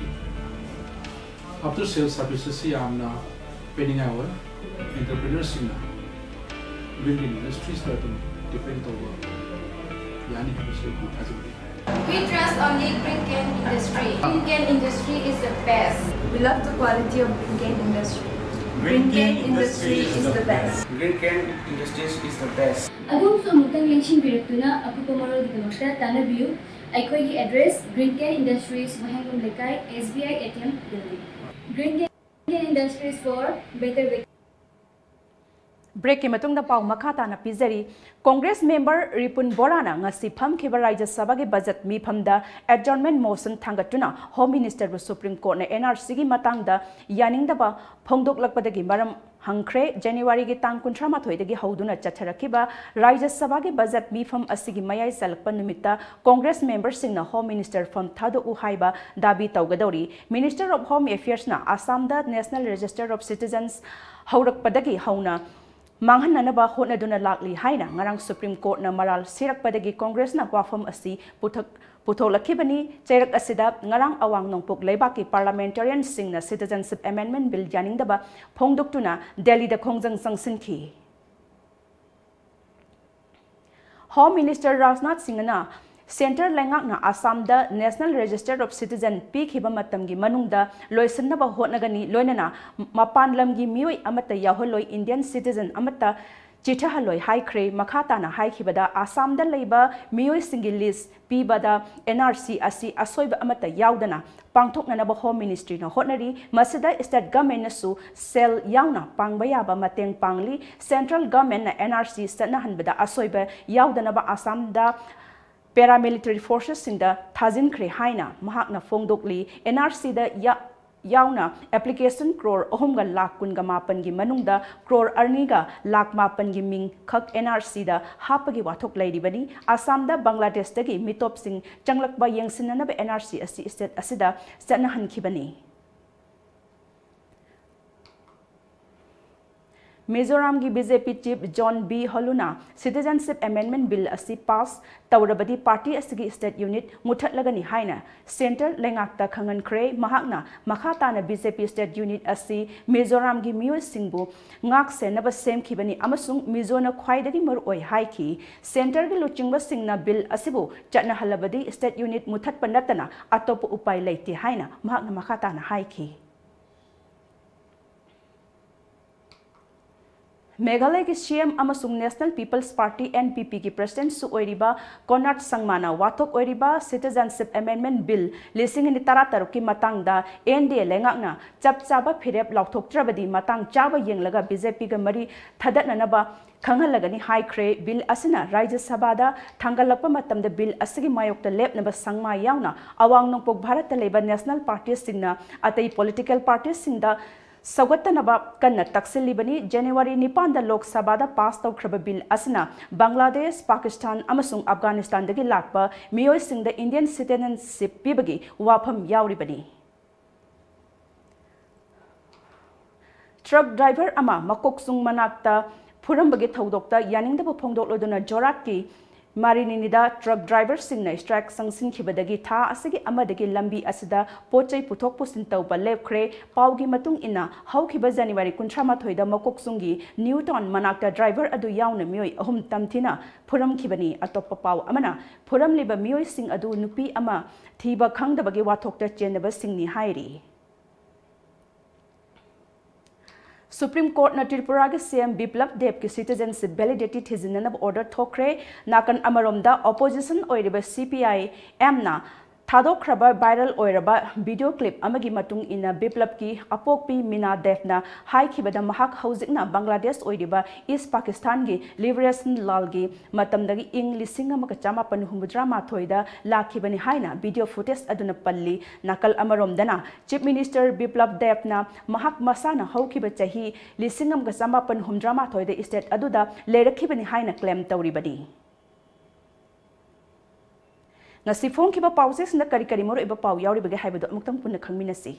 after sales services ꯁꯤ ꯌꯥꯝꯅ ꯄꯤꯅꯤꯡꯉꯥꯏ ꯑꯣꯏ꯫ Entrepreneurs ꯁꯤꯡꯅ Green Can Industries ꯇ ꯑꯗꯨꯝ depend ꯇꯧꯕ ꯌꯥꯅꯤ ꯍꯥꯏꯕꯁꯤ ꯑꯩ ꯊꯥꯖꯩ꯫ We trust only Green Can Industry. Green Can Industry is the best. We love the quality of Green Can Industry. Green Can Industry is the best. Green Can Industries is the best. ꯑꯗꯣꯝꯁꯨ ꯑꯃꯨꯛꯇꯪ ꯂꯦꯡꯁꯤꯟꯕꯤꯔꯛꯇꯨꯅ ꯑꯀꯨꯞꯄ ꯃꯔꯣꯜꯒꯤꯗꯃꯛꯇ ꯇꯥꯟꯅꯕꯤꯌꯨ꯫ ꯑꯩꯈꯣꯏꯒꯤ address Green Can Industries, ꯋꯥꯍꯦꯡꯕꯝ ꯂꯩꯀꯥꯏ, S B I A T M building. Green Can Industries for better way. ꯕ꯭ꯔꯦꯛꯀꯤ ꯃꯇꯨꯡꯗ ꯄꯥꯎ ꯃꯈꯥ ꯇꯥꯅ ꯄꯤꯖꯔꯤ꯫ Congress member ꯔꯤꯄꯨꯟ ꯕꯣꯔꯥꯅ ꯉꯁꯤ ꯐꯝꯈꯤꯕ ꯔꯥꯖ꯭ꯌ ꯁꯚꯥꯒꯤ ꯕꯖꯦꯠ ꯃꯤꯐꯝꯗ adjournment motion ꯊꯥꯡꯒꯠꯇꯨꯅ ꯍꯣꯝ ꯃꯤꯅꯤꯁꯇꯔꯕꯨ ꯁꯨꯄ꯭ꯔꯤꯝ ꯀꯣꯔꯠꯅ N R C ꯒꯤ ꯃꯇꯥꯡꯗ ꯌꯥꯅꯤꯡꯗꯕ ꯐꯣꯡꯗꯣꯛꯂꯛꯄꯗꯒꯤ ꯃꯔꯝ ꯍꯪꯈ꯭ꯔꯦ꯫ ꯖꯅꯋꯥꯔꯤꯒꯤ ꯇꯥꯡ ꯀꯨꯟꯊ꯭ꯔꯥ ꯃꯥꯊꯣꯏꯗꯒꯤ ꯍꯧꯗꯨꯅ ꯆꯠꯊꯔꯛꯈꯤꯕ ꯔꯥꯖ꯭ꯌ ꯁꯚꯥꯒꯤ ꯕꯖꯦꯠ ꯃꯤꯐꯝ ꯑꯁꯤꯒꯤ ꯃꯌꯥꯏ ꯆꯜꯂꯛꯄ ꯅꯨꯃꯤꯠꯇ ꯀꯣꯡꯒ꯭ꯔꯦꯁ ꯃꯦꯝꯕꯔꯁꯤꯡꯅ ꯍꯣꯝ ꯃꯤꯅꯤꯁꯇꯔ ꯐꯝ ꯊꯥꯗꯣꯛꯎ ꯍꯥꯏꯕ Dhabi ꯇꯧꯒꯗꯧꯔꯤ꯫ Minister of Home Affairs ꯅ ꯑꯁꯥꯝꯗ National Register of Citizens ꯍꯧꯔꯛꯄꯗꯒꯤ ꯍꯧꯅ ꯃꯥꯡꯍꯟꯅꯅꯕ ꯍꯣꯠꯅꯗꯨꯅ ꯂꯥꯛꯂꯤ ꯍꯥꯏꯅ ꯉꯔꯥꯡ ꯁꯨꯄ꯭ꯔꯤꯝ ꯀꯣꯔꯠꯅ ꯃꯔꯥꯜ ꯁꯤꯔꯛꯄꯗꯒꯤ ꯀꯣꯡꯒ꯭ꯔꯦꯁꯅ ꯋꯥꯐꯝ ꯑꯁꯤ ꯄꯨꯊꯛ-, ꯄꯨꯊꯣꯛꯂꯛꯈꯤꯕꯅꯤ꯫ ꯆꯩꯔꯛ ꯑꯁꯤꯗ ꯉꯔꯥꯡ ꯑꯋꯥꯡ ꯅꯣꯡꯄꯣꯛ ꯂꯩꯕꯥꯛꯀꯤ ꯄꯥꯔꯂꯥꯃꯦꯟꯇꯔꯤꯌꯟꯁꯤꯡꯅ Citizenship Amendment Bill ꯌꯥꯅꯤꯡꯗꯕ ꯐꯣꯡꯗꯣꯛꯇꯨꯅ ꯗꯦꯜꯂꯤꯗ ꯈꯣꯡꯖꯪ ꯆꯪꯁꯤꯟꯈꯤ꯫ ꯍꯣꯝ ꯃꯤꯅꯤꯁꯇꯔ ꯔꯥꯖꯅꯥꯊ ꯁꯤꯡꯍꯅ ꯁꯦꯟꯇꯔ ꯂꯩꯉꯥꯛꯅ ꯑꯁꯥꯝꯗ National Register of Citizen ꯄꯤꯈꯤꯕ ꯃꯇꯝꯒꯤ ꯃꯅꯨꯡꯗ ꯂꯣꯏꯁꯤꯟꯅꯕ ꯍꯣꯠꯅꯒꯅꯤ, ꯂꯣꯏꯅꯅ ꯃꯄꯥꯟ ꯂꯝꯒꯤ ꯃꯤꯑꯣꯏ ꯑꯃꯠꯇ ꯌꯥꯎꯍꯜꯂꯣꯏ, Indian citizen ꯑꯃꯠꯇ ꯆꯤꯊꯍꯜꯂꯣꯏ ꯍꯥꯏꯈ꯭ꯔꯦ꯫ ꯃꯈꯥ ꯇꯥꯅ ꯍꯥꯏꯈꯤꯕꯗ, ꯑꯁꯥꯝꯗ ꯂꯩꯕ ꯃꯤꯑꯣꯏꯁꯤꯡꯒꯤ list ꯄꯤꯕꯗ N R C ꯑꯁꯤ ꯑꯁꯣꯏꯕ ꯑꯃꯠꯇ ꯌꯥꯎꯗꯅ ꯄꯥꯡꯊꯣꯛꯅꯅꯕ ꯍꯣꯝ ꯃꯤꯅꯤꯁꯇ꯭ꯔꯤꯅ ꯍꯣꯠꯅꯔꯤ꯫ ꯃꯁꯤꯗ state government ꯅꯁꯨ ꯁꯦꯜ ꯌꯥꯎꯅ ꯄꯥꯡꯕ ꯌꯥꯕ ꯃꯇꯦꯡ ꯄꯥꯡꯂꯤ꯫ Central government ꯅ N R C ꯆꯠꯅꯍꯟꯕꯗ ꯑꯁꯣꯏꯕ ꯌꯥꯎꯗꯅꯕ ꯑꯁꯥꯝꯗ paramilitary forces ꯁꯤꯡꯗ ꯊꯥꯖꯤꯟꯈ꯭ꯔꯦ ꯍꯥꯏꯅ ꯃꯍꯥꯛꯅ ꯐꯣꯡꯗꯣꯛꯂꯤ꯫ N R C ꯗ ꯌꯥ-, ꯌꯥꯎꯅ application ꯀ꯭ꯔꯣꯔ ꯑꯍꯨꯝꯒ ꯂꯥꯈ ꯀꯨꯟꯒ ꯃꯥꯄꯟꯒꯤ ꯃꯅꯨꯡꯗ ꯀ꯭ꯔꯣꯔ ꯑꯅꯤꯒ ꯂꯥꯈ ꯃꯥꯄꯟꯒꯤ ꯃꯤꯡ ꯈꯛ N R C ꯗ ꯍꯥꯞꯄꯒꯤ ꯋꯥꯊꯣꯛ ꯂꯩꯔꯤꯕꯅꯤ꯫ ꯑꯁꯥꯝꯗ ꯕꯪꯒ꯭ꯂꯥꯗꯦꯁꯇꯒꯤ ꯃꯤꯇꯣꯞꯁꯤꯡ ꯆꯪꯂꯛꯄ ꯌꯦꯡꯁꯤꯟꯅꯅꯕ N R C ꯑꯁꯤ state ꯑꯁꯤꯗ ꯆꯠꯅꯍꯟꯈꯤꯕꯅꯤ꯫ ꯃꯤꯖꯣꯔꯥꯝꯒꯤ BJP chief John B Holuna Citizenship Amendment Bill ꯑꯁꯤ pass ꯇꯧꯔꯕꯗꯤ party ꯑꯁꯤꯒꯤ state unit ꯃꯨꯊꯠꯂꯒꯅꯤ ꯍꯥꯏꯅ centre ꯂꯩꯉꯥꯛꯇ ꯈꯪꯍꯟꯈ꯭ꯔꯦ꯫ ꯃꯍꯥꯛꯅ ꯃꯈꯥ ꯇꯥꯅ BJP state unit ꯑꯁꯤ ꯃꯤꯖꯣꯔꯥꯝꯒꯤ ꯃꯤꯑꯣꯏꯁꯤꯡꯕꯨ ꯉꯥꯛ ꯁꯦꯟꯅꯕ ꯁꯦꯝꯈꯤꯕꯅꯤ ꯑꯃꯁꯨꯡ ꯃꯤꯖꯣꯅ ꯈ꯭ꯋꯥꯏꯗꯒꯤ ꯃꯔꯨꯑꯣꯏ ꯍꯥꯏꯈꯤ꯫ Centreꯒꯤ ꯂꯨꯆꯤꯡꯕꯁꯤꯡꯅ bill ꯑꯁꯤꯕꯨ ꯆꯠꯅꯍꯜꯂꯕꯗꯤ state unit ꯃꯨꯊꯠꯄ ꯅꯠꯇꯅ ꯑꯇꯣꯞꯄ ꯎꯄꯥꯏ ꯂꯩꯇꯦ ꯍꯥꯏꯅ ꯃꯍꯥꯛꯅ ꯃꯈꯥ ꯇꯥꯅ ꯍꯥꯏꯈꯤ꯫ ꯃꯦꯘꯥꯂꯌꯒꯤ CM ꯑꯃꯁꯨꯡ National People's Party, NPPꯒꯤ presidentꯁꯨ ꯑꯣꯏꯔꯤꯕ ꯀꯣꯅꯥꯔꯗ ꯁꯪꯃꯥꯅ ꯋꯥꯊꯣꯛ ꯑꯣꯏꯔꯤꯕ Citizenship Amendment Bill ꯂꯤꯁꯤꯡ ꯑꯅꯤ ꯇꯔꯥꯇꯔꯨꯛꯀꯤ ꯃꯇꯥꯡꯗ NDA ꯂꯩꯉꯥꯛꯅ ꯆꯞ ꯆꯥꯕ ꯐꯤꯔꯦꯞ ꯂꯥꯎꯊꯣꯛꯇ꯭ꯔꯕꯗꯤ ꯃꯇꯥꯡ ꯆꯥꯕ ꯌꯦꯡꯂꯒ BJPꯒ ꯃꯔꯤ ꯊꯗꯠꯅꯅꯕ ꯈꯪꯍꯜꯂꯒꯅꯤ ꯍꯥꯏꯈ꯭ꯔꯦ꯫ Bill ꯑꯁꯤꯅ ꯔꯥꯖ꯭ꯌ ꯁꯚꯥꯗ ꯊꯥꯡꯒꯠꯂꯛꯄ ꯃꯇꯝꯗ bill ꯑꯁꯤꯒꯤ ꯃꯥꯌꯣꯛꯇ ꯂꯦꯞꯅꯕ ꯁꯪꯃꯥ ꯌꯥꯎꯅ ꯑꯋꯥꯡ ꯅꯣꯡꯄꯣꯛ ꯚꯥꯔꯠꯇ ꯂꯩꯕ national partyꯁꯤꯡꯅ ꯑꯇꯩ political partyꯁꯤꯡꯗ ꯁꯧꯒꯠꯇꯅꯕ ꯀꯟꯅ ꯇꯛꯁꯤꯜꯂꯤꯕꯅꯤ꯫ ꯖꯅꯋꯥꯔꯤ ꯅꯤꯄꯥꯟꯗ ꯂꯣꯛ ꯁꯚꯥꯗ pass ꯇꯧꯈ꯭ꯔꯕ bill ꯑꯁꯤꯅ ꯕꯪꯒ꯭ꯂꯥꯗꯦꯁ, ꯄꯥꯀꯤꯁꯇꯥꯟ ꯑꯃꯁꯨꯡ ꯑꯐꯒꯥꯅꯤꯁꯇꯥꯟꯗꯒꯤ ꯂꯥꯛꯄ ꯃꯤꯑꯣꯏꯁꯤꯡꯗ Indian citizenship ꯄꯤꯕꯒꯤ ꯋꯥꯐꯝ ꯌꯥꯎꯔꯤꯕꯅꯤ꯫ Truck driver ꯑꯃ ꯃꯀꯣꯛꯆꯨꯡ ꯃꯅꯥꯛꯇ ꯐꯨꯔꯝꯕꯒꯤ ꯊꯧꯗꯣꯛꯇ ꯌꯥꯅꯤꯡꯗꯕ ꯐꯣꯡꯗꯣꯛꯂꯗꯨꯅ ꯖꯣꯔꯥꯠꯀꯤ ꯃꯥꯔꯤꯅꯤꯅꯤꯗ truck driverꯁꯤꯡꯅ strike ꯆꯪꯁꯤꯟꯈꯤꯕꯗꯒꯤ ꯊꯥ ꯑꯁꯤꯒꯤ ꯑꯃꯗꯒꯤ ꯂꯝꯕꯤ ꯑꯁꯤꯗ ꯄꯣꯠ ꯆꯩ ꯄꯨꯊꯣꯛ ꯄꯨꯁꯤꯟ ꯇꯧꯕ ꯂꯦꯞꯈ꯭ꯔꯦ꯫ ꯄꯥꯎꯒꯤ ꯃꯇꯨꯡ ꯏꯟꯅ, ꯍꯧꯈꯤꯕ ꯖꯅꯋꯥꯔꯤ ꯀꯨꯟꯊ꯭ꯔꯥ ꯃꯥꯊꯣꯏꯗ ꯃꯀꯣꯛꯆꯨꯡꯒꯤ ꯅ꯭ꯌꯨ ꯇꯥꯎꯟ ꯃꯅꯥꯛꯇ driver ꯑꯗꯨ ꯌꯥꯎꯅ ꯃꯤꯑꯣꯏ ꯑꯍꯨꯝ ꯇꯝꯊꯤꯅ ꯐꯨꯔꯝꯈꯤꯕꯅꯤ꯫ ꯑꯇꯣꯞꯄ ꯄꯥꯎ ꯑꯃꯅ, ꯐꯨꯔꯝꯂꯤꯕ ꯃꯤꯑꯣꯏꯁꯤꯡ ꯑꯗꯨ ꯅꯨꯄꯤ ꯑꯃ ꯊꯤꯕ ꯈꯪꯗꯕꯒꯤ ꯋꯥꯊꯣꯛꯇ ꯆꯦꯟꯅꯕꯁꯤꯡꯅꯤ ꯍꯥꯏꯔꯤ꯫ Supreme Courtꯅ ꯇ꯭ꯔꯤꯄꯨꯔꯥꯒꯤ CM ꯕꯤꯄ꯭ꯂꯕ ꯗꯦꯕꯀꯤ citizenship validity ꯊꯤꯖꯤꯟꯅꯅꯕ order ꯊꯣꯛꯈ꯭ꯔꯦ꯫ ꯅꯥꯀꯟ ꯑꯃꯔꯣꯝꯗ, opposition ꯑꯣꯏꯔꯤꯕ CPIMꯅ ꯊꯥꯗꯣꯛꯈ꯭ꯔꯕ viral ꯑꯣꯏꯔꯕ video clip ꯑꯃꯒꯤ ꯃꯇꯨꯡ ꯏꯟꯅ, ꯕꯤꯄ꯭ꯂꯕꯀꯤ ꯑꯄꯣꯛꯄꯤ ꯃꯤꯅꯥ ꯗꯦꯕꯅ ꯍꯥꯏꯈꯤꯕꯗ, ꯃꯍꯥꯛ ꯍꯧꯖꯤꯛꯅ ꯕꯪꯒ꯭ꯂꯥꯗꯦꯁ ꯑꯣꯏꯔꯤꯕ ꯏꯁ ꯄꯥꯀꯤꯁꯇꯥꯟꯒꯤ liberation ꯂꯥꯜꯒꯤ ꯃꯇꯝꯗꯒꯤ ꯏꯪ ꯂꯤꯁꯤꯡ ꯑꯃꯒ ꯆꯃꯥꯄꯟ ꯍꯨꯝꯐꯨꯇꯔꯥ ꯃꯥꯊꯣꯏꯗ ꯂꯥꯛꯈꯤꯕꯅꯤ ꯍꯥꯏꯅ video footage ꯑꯗꯨꯅ ꯄꯜꯂꯤ꯫ ꯅꯥꯀꯜ ꯑꯃꯔꯣꯝꯗꯅ, Chief Minister ꯕꯤꯄ꯭ꯂꯕ ꯗꯦꯕꯅ ꯃꯍꯥꯛ ꯃꯁꯥꯅ ꯍꯧꯈꯤꯕ ꯆꯍꯤ ꯂꯤꯁꯤꯡ ꯑꯃꯒ ꯆꯃꯥꯄꯟ ꯍꯨꯝꯐꯨꯇꯔꯥ ꯃꯥꯊꯣꯏꯗ state ꯑꯗꯨꯗ ꯂꯩꯔꯛꯈꯤꯕꯅꯤ ꯍꯥꯏꯅ claim ꯇꯧꯔꯤꯕꯅꯤ꯫ ꯉꯁꯤ ꯐꯣꯡꯈꯤꯕ ꯄꯥꯎꯆꯦꯁꯤꯡꯗ ꯀꯔꯤ ꯀꯔꯤ ꯃꯔꯨꯑꯣꯏꯕ ꯄꯥꯎ ꯌꯥꯎꯔꯤꯕꯒꯦ ꯍꯥꯏꯕꯗꯨ ꯑꯃꯨꯛꯇꯪ ꯄꯨꯟꯅ ꯈꯪꯃꯤꯟꯅꯁꯤ꯫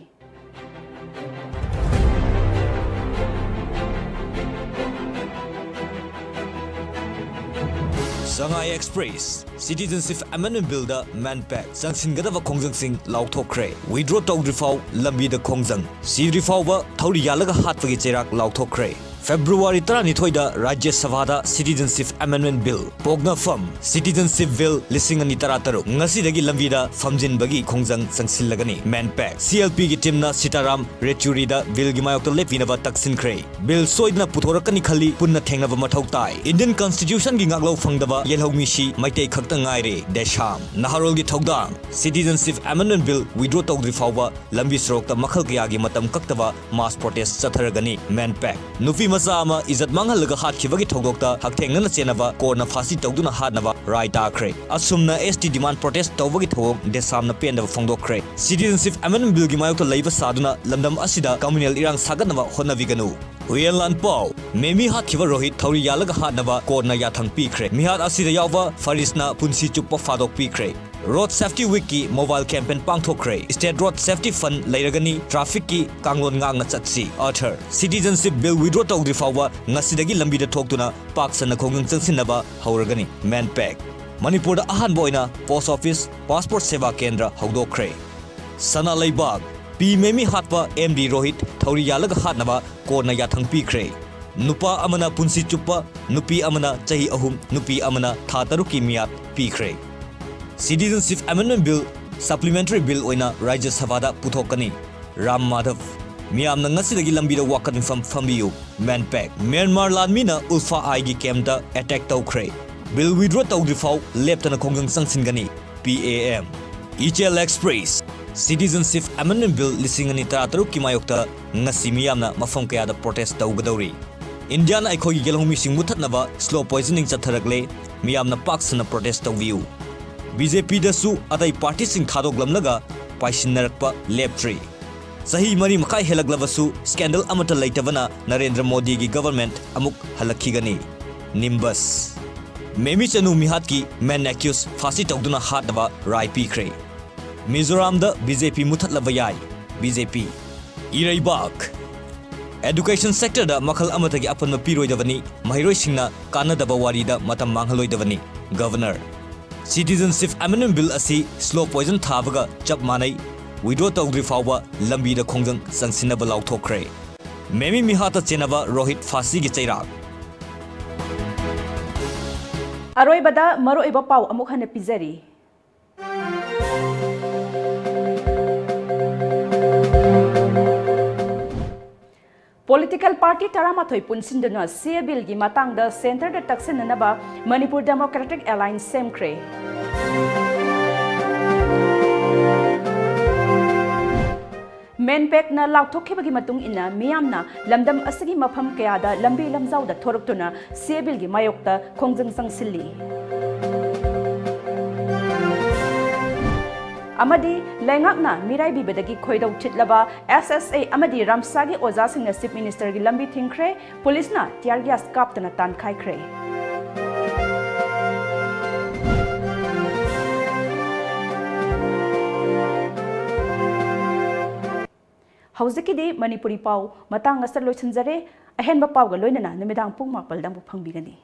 ꯁꯉꯥꯏ ꯑꯦꯛꯁꯄ꯭ꯔꯦꯁ꯫ Citizenship Amendment Billꯗ MANPAC꯫ ꯆꯪꯁꯤꯟꯒꯗꯕ ꯈꯣꯡꯖꯪꯁꯤꯡ ꯂꯥꯎꯊꯣꯛꯈ꯭ꯔꯦ꯫ Withdraw ꯇꯧꯗ꯭ꯔꯤ ꯐꯥꯎ ꯂꯝꯕꯤꯗ ꯈꯣꯡꯖꯪ꯫ ꯁꯤꯗ꯭ꯔꯤ ꯐꯥꯎꯕ ꯊꯧꯔꯤ ꯌꯥꯜꯂꯒ ꯍꯥꯠꯄꯒꯤ ꯆꯩꯔꯥꯛ ꯂꯥꯎꯊꯣꯛꯈ꯭ꯔꯦ꯫ ꯐꯦꯕ꯭ꯔꯨꯋꯥꯔꯤ ꯇꯔꯥꯅꯤꯊꯣꯏꯗ ꯔꯥꯖ꯭ꯌ ꯁꯚꯥꯗ Citizenship Amendment Bill, ꯄꯣꯛꯅꯐꯝ Citizenship Bill ꯂꯤꯁꯤꯡ ꯑꯅꯤ ꯇꯔꯥꯇꯔꯨꯛ ꯉꯁꯤꯗꯒꯤ ꯂꯝꯕꯤꯗ ꯐꯝꯖꯤꯟꯕꯒꯤ ꯈꯣꯡꯖꯪ ꯆꯪꯁꯤꯜꯂꯒꯅꯤ꯫ MANPAC CLPꯒꯤ ꯇꯤꯝꯅ ꯁꯤꯇꯥꯔꯥꯝ ꯌꯦꯆꯨꯔꯤꯗ ꯕꯤꯜꯒꯤ ꯃꯥꯌꯣꯛꯇ ꯂꯦꯞꯄꯤꯅꯕ ꯇꯛꯁꯤꯟꯈ꯭ꯔꯦ꯫ ꯕꯤꯜ ꯁꯣꯏꯗꯅ ꯄꯨꯊꯣꯔꯛꯀꯅꯤ ꯈꯜꯂꯤ, ꯄꯨꯟꯅ ꯊꯦꯡꯅꯕ ꯃꯊꯧ ꯇꯥꯏ꯫ ꯏꯟꯗꯤꯌꯟ ꯀꯟꯁꯇꯤꯇ꯭ꯌꯨꯁꯟꯒꯤ ꯉꯥꯛꯂꯧ ꯐꯪꯗꯕ ꯌꯦꯜꯍꯧꯃꯤꯁꯤ ꯃꯩꯇꯩ ꯈꯛꯇ ꯉꯥꯏꯔꯦ, ꯗꯦꯁꯥꯝ꯫ ꯅꯍꯥꯔꯣꯜꯒꯤ ꯊꯧꯗꯥꯡ꯫ Citizenship Amendment Bill withdraw ꯇꯧꯗ꯭ꯔꯤ ꯐꯥꯎꯕ ꯂꯝꯕꯤ ꯁꯣꯔꯣꯛꯇ ꯃꯈꯜ ꯀꯌꯥꯒꯤ ꯃꯇꯝ ꯀꯛꯇꯕ mass protest ꯆꯠꯊꯔꯒꯅꯤ, MANPAC꯫ ꯅꯨꯄꯤ ꯃꯆꯥ ꯑꯃ ꯏꯖꯠ ꯃꯥꯡꯍꯜꯂꯒ ꯍꯥꯠꯈꯤꯕꯒꯤ ꯊꯧꯗꯣꯛꯇ ꯍꯛꯊꯦꯡꯅꯅ ꯆꯦꯟꯅꯕ ꯀꯣꯔꯠꯅ ꯐꯥꯁꯤ ꯇꯧꯗꯨꯅ ꯍꯥꯠꯅꯕ ꯔꯥꯏ ꯇꯥꯈ꯭ꯔꯦ꯫ ꯑꯁꯨꯝꯅ ST demand protest ꯇꯧꯕꯒꯤ ꯊꯧꯑꯣꯡ ꯗꯦꯁꯥꯝꯅ ꯄꯦꯟꯗꯕ ꯐꯣꯡꯗꯣꯛꯈ꯭ꯔꯦ꯫ Citizenship Amendment Billꯒꯤ ꯃꯥꯌꯣꯛꯇ ꯂꯩꯕ ꯁꯥꯗꯨꯅ ꯂꯝꯗꯝ ꯑꯁꯤꯗ communal ꯏꯔꯥꯡ ꯁꯥꯒꯠꯅꯕ ꯍꯣꯠꯅꯕꯤꯒꯅꯨ꯫ ꯍꯨꯏꯌꯦꯟ ꯂꯥꯟꯄꯥꯎ꯫ ꯃꯦꯃꯤ ꯍꯥꯠꯈꯤꯕ ꯔꯣꯍꯤꯠ ꯊꯧꯔꯤ ꯌꯥꯜꯂꯒ ꯍꯥꯠꯅꯕ ꯀꯣꯔꯠꯅ ꯌꯥꯊꯪ ꯄꯤꯈ꯭ꯔꯦ꯫ ꯃꯤꯍꯥꯠ ꯑꯁꯤꯗ ꯌꯥꯎꯕ ꯐꯔꯤꯁꯅ ꯄꯨꯟꯁꯤ ꯆꯨꯞꯄ ꯐꯥꯗꯣꯛꯄꯤꯈ꯭ꯔꯦ꯫ Road Safety Weekꯀꯤ mobile campaign ꯄꯥꯡꯊꯣꯛꯈ꯭ꯔꯦ꯫ State Road Safety Fund ꯂꯩꯔꯒꯅꯤ, trafficꯀꯤ ꯀꯥꯡꯂꯣꯟ ꯉꯥꯛꯅ ꯆꯠꯁꯤ꯫ Author꯫ Citizenship Bill withdraw ꯇꯧꯗ꯭ꯔꯤ ꯐꯥꯎꯕ ꯉꯁꯤꯗꯒꯤ ꯂꯝꯕꯤꯗ ꯊꯣꯛꯇꯨꯅ ꯄꯥꯛ ꯁꯟꯅ ꯈꯣꯡꯖꯪ ꯆꯪꯁꯤꯟꯅꯕ ꯍꯧꯔꯒꯅꯤ, MANPAC꯫ ꯃꯅꯤꯄꯨꯔꯗ ꯑꯍꯥꯟꯕ ꯑꯣꯏꯅ post office passport ꯁꯦꯕꯥ ꯀꯦꯟꯗ꯭ꯔ ꯍꯧꯗꯣꯛꯈ꯭ꯔꯦ꯫ ꯁꯅꯥ ꯂꯩꯕꯥꯛ꯫ ꯄꯤ ꯃꯦꯃꯤ ꯍꯥꯠꯄ MD ꯔꯣꯍꯤꯠ ꯊꯧꯔꯤ ꯌꯥꯜꯂꯒ ꯍꯥꯠꯅꯕ ꯀꯣꯔꯠꯅ ꯌꯥꯊꯪ ꯄꯤꯈ꯭ꯔꯦ꯫ ꯅꯨꯄꯥ ꯑꯃꯅ ꯄꯨꯟꯁꯤ ꯆꯨꯞꯄ, ꯅꯨꯄꯤ ꯑꯃꯅ ꯆꯍꯤ ꯑꯍꯨꯝ, ꯅꯨꯄꯤ ꯑꯃꯅ ꯊꯥ ꯇꯔꯨꯛꯀꯤ ꯃꯤꯌꯥꯠ ꯄꯤꯈ꯭ꯔꯦ꯫ Citizenship Amendment Bill supplementary bill ꯑꯣꯏꯅ ꯔꯥꯖ꯭ꯌ ꯁꯚꯥꯗ ꯄꯨꯊꯣꯛꯀꯅꯤ꯫ ꯔꯥꯝ ꯃꯥꯙꯕ꯫ ꯃꯤꯌꯥꯝꯅ ꯉꯁꯤꯗꯒꯤ ꯂꯝꯕꯤꯗ ꯋꯥꯀꯠ ꯃꯤꯐꯝ ꯐꯝꯕꯤꯌꯨ, MANPAC꯫ ꯃ꯭ꯌꯥꯟꯃꯥꯔ ꯂꯥꯟꯃꯤꯅ ꯎꯜꯐꯥ ꯑꯥꯏꯒꯤ campꯇ attack ꯇꯧꯈ꯭ꯔꯦ꯫ Bill withdraw ꯇꯧꯗ꯭ꯔꯤ ꯐꯥꯎ ꯂꯦꯞꯇꯅ ꯈꯣꯡꯖꯪ ꯆꯪꯁꯤꯟꯒꯅꯤ, PAM꯫ ꯏꯆꯦꯜ ꯑꯦꯛꯁꯄ꯭ꯔꯦꯁ꯫ Citizenship Amendment Bill ꯂꯤꯁꯤꯡ ꯑꯅꯤ ꯇꯔꯥꯇꯔꯨꯛꯀꯤ ꯃꯥꯌꯣꯛꯇ ꯉꯁꯤ ꯃꯤꯌꯥꯝꯅ ꯃꯐꯝ ꯀꯌꯥꯗ protest ꯇꯧꯒꯗꯧꯔꯤ꯫ ꯏꯟꯗꯤꯌꯥꯅ ꯑꯩꯈꯣꯏꯒꯤ ꯌꯦꯜꯍꯧꯃꯤꯁꯤꯡ ꯃꯨꯠꯊꯠꯅꯕ slow poisoning ꯆꯠꯊꯔꯛꯂꯦ꯫ ꯃꯤꯌꯥꯝꯅ ꯄꯥꯛ ꯁꯟꯅ protest ꯇꯧꯕꯤꯌꯨ꯫ BJPꯗꯁꯨ ꯑꯇꯩ partyꯁꯤꯡ ꯊꯥꯗꯣꯛꯂꯝꯂꯒ ꯄꯥꯏꯁꯤꯟꯅꯔꯛꯄ ꯂꯦꯞꯇ꯭ꯔꯤ꯫ ꯆꯍꯤ ꯃꯔꯤ ꯃꯈꯥꯏ ꯍꯦꯜꯂꯛꯂꯕꯁꯨ scandal ꯑꯃꯠꯇ ꯂꯩꯇꯕꯅ ꯅꯔꯦꯟꯗ꯭ꯔ ꯃꯣꯗꯤꯒꯤ government ꯑꯃꯨꯛ ꯍꯜꯂꯛꯈꯤꯒꯅꯤ꯫ Nimbus꯫ ꯃꯦꯃꯤ ꯆꯅꯨ ꯃꯤꯍꯥꯠꯀꯤ main accused ꯐꯥꯁꯤ ꯇꯧꯗꯨꯅ ꯍꯥꯠꯅꯕ ꯔꯥꯏ ꯄꯤꯈ꯭ꯔꯦ꯫ ꯃꯤꯖꯣꯔꯥꯝꯗ BJP ꯃꯨꯠꯊꯠꯂꯕ ꯌꯥꯏ, BJP꯫ ꯏꯔꯩꯕꯥꯛ꯫ Education sector ꯗ ꯃꯈꯜ ꯑꯃꯠꯇꯒꯤ ꯑꯄꯟꯕ ꯄꯤꯔꯣꯏꯗꯕꯅꯤ, ꯃꯍꯩꯔꯣꯏꯁꯤꯡꯅ ꯀꯥꯟꯅꯗꯕ ꯋꯥꯔꯤꯗ ꯃꯇꯝ ꯃꯥꯡꯍꯜꯂꯣꯏꯗꯕꯅꯤ꯫ Governor꯫ Citizenship Amendment Bill ꯑꯁꯤ slow poison ꯊꯥꯕꯒ ꯆꯞ ꯃꯥꯟꯅꯩ, withdraw ꯇꯧꯗ꯭ꯔꯤ ꯐꯥꯎꯕ ꯂꯝꯕꯤꯗ ꯈꯣꯡꯖꯪ ꯆꯪꯁꯤꯟꯅꯕ ꯂꯥꯎꯊꯣꯛꯈ꯭ꯔꯦ꯫ ꯃꯦꯃꯤ ꯃꯤꯍꯥꯠꯇ ꯆꯦꯟꯅꯕ ꯔꯣꯍꯤꯠ ꯐꯥꯁꯤꯒꯤ ꯆꯩꯔꯥꯛ꯫ ꯑꯔꯣꯏꯕꯗ ꯃꯔꯨꯑꯣꯏꯕ ꯄꯥꯎ ꯑꯃꯨꯛ ꯍꯟꯅ ꯄꯤꯖꯔꯤ꯫ Political party ꯇꯔꯥꯃꯥꯊꯣꯏ ꯄꯨꯟꯁꯤꯟꯗꯨꯅ C A Bill ꯒꯤ ꯃꯇꯥꯡꯗ centre ꯗ ꯇꯛꯁꯤꯟꯅꯅꯕ Manipur Democratic Alliance ꯁꯦꯝꯈ꯭ꯔꯦ꯫ MANPAC ꯅ ꯂꯥꯎꯊꯣꯛꯈꯤꯕꯒꯤ ꯃꯇꯨꯡ ꯏꯟꯅ ꯃꯤꯌꯥꯝꯅ ꯂꯝꯗꯝ ꯑꯁꯤꯒꯤ ꯃꯐꯝ ꯀꯌꯥꯗ ꯂꯝꯕꯤ ꯂꯝꯖꯥꯎꯗ ꯊꯣꯔꯛꯇꯨꯅ C A Bill ꯒꯤ ꯃꯥꯌꯣꯛꯇ ꯈꯣꯡꯖꯪ ꯆꯪꯁꯤꯜꯂꯤ꯫ ꯑꯃꯗꯤ ꯂꯩꯉꯥꯛꯅ ꯃꯤꯔꯥꯏꯕꯤꯕꯗꯒꯤ ꯈꯣꯏꯗꯧ ꯊꯤꯠꯂꯕ S S A ꯑꯃꯗꯤ ꯔꯥꯝꯁꯥꯒꯤ ꯑꯣꯖꯥꯁꯤꯡꯅ Chief Minister ꯒꯤ ꯂꯝꯕꯤ ꯊꯤꯡꯈ꯭ꯔꯦ꯫ Police ꯅ tear gas ꯀꯥꯞꯇꯨꯅ ꯇꯥꯟꯈꯥꯏꯈ꯭ꯔꯦ꯫ ꯍꯧꯖꯤꯛꯀꯤꯗꯤ ꯃꯅꯤꯄꯨꯔꯤ ꯄꯥꯎ ꯃꯇꯥꯡ ꯑꯁꯤꯗ ꯂꯣꯏꯁꯤꯟꯖꯔꯦ꯫ ꯑꯍꯦꯟꯕ ꯄꯥꯎꯒ ꯂꯣꯏꯅꯅ ꯅꯨꯃꯤꯗꯥꯡ ꯄꯨꯡ ꯃꯥꯄꯜꯗ ꯑꯃꯨꯛ ꯐꯪꯕꯤꯒꯅꯤ꯫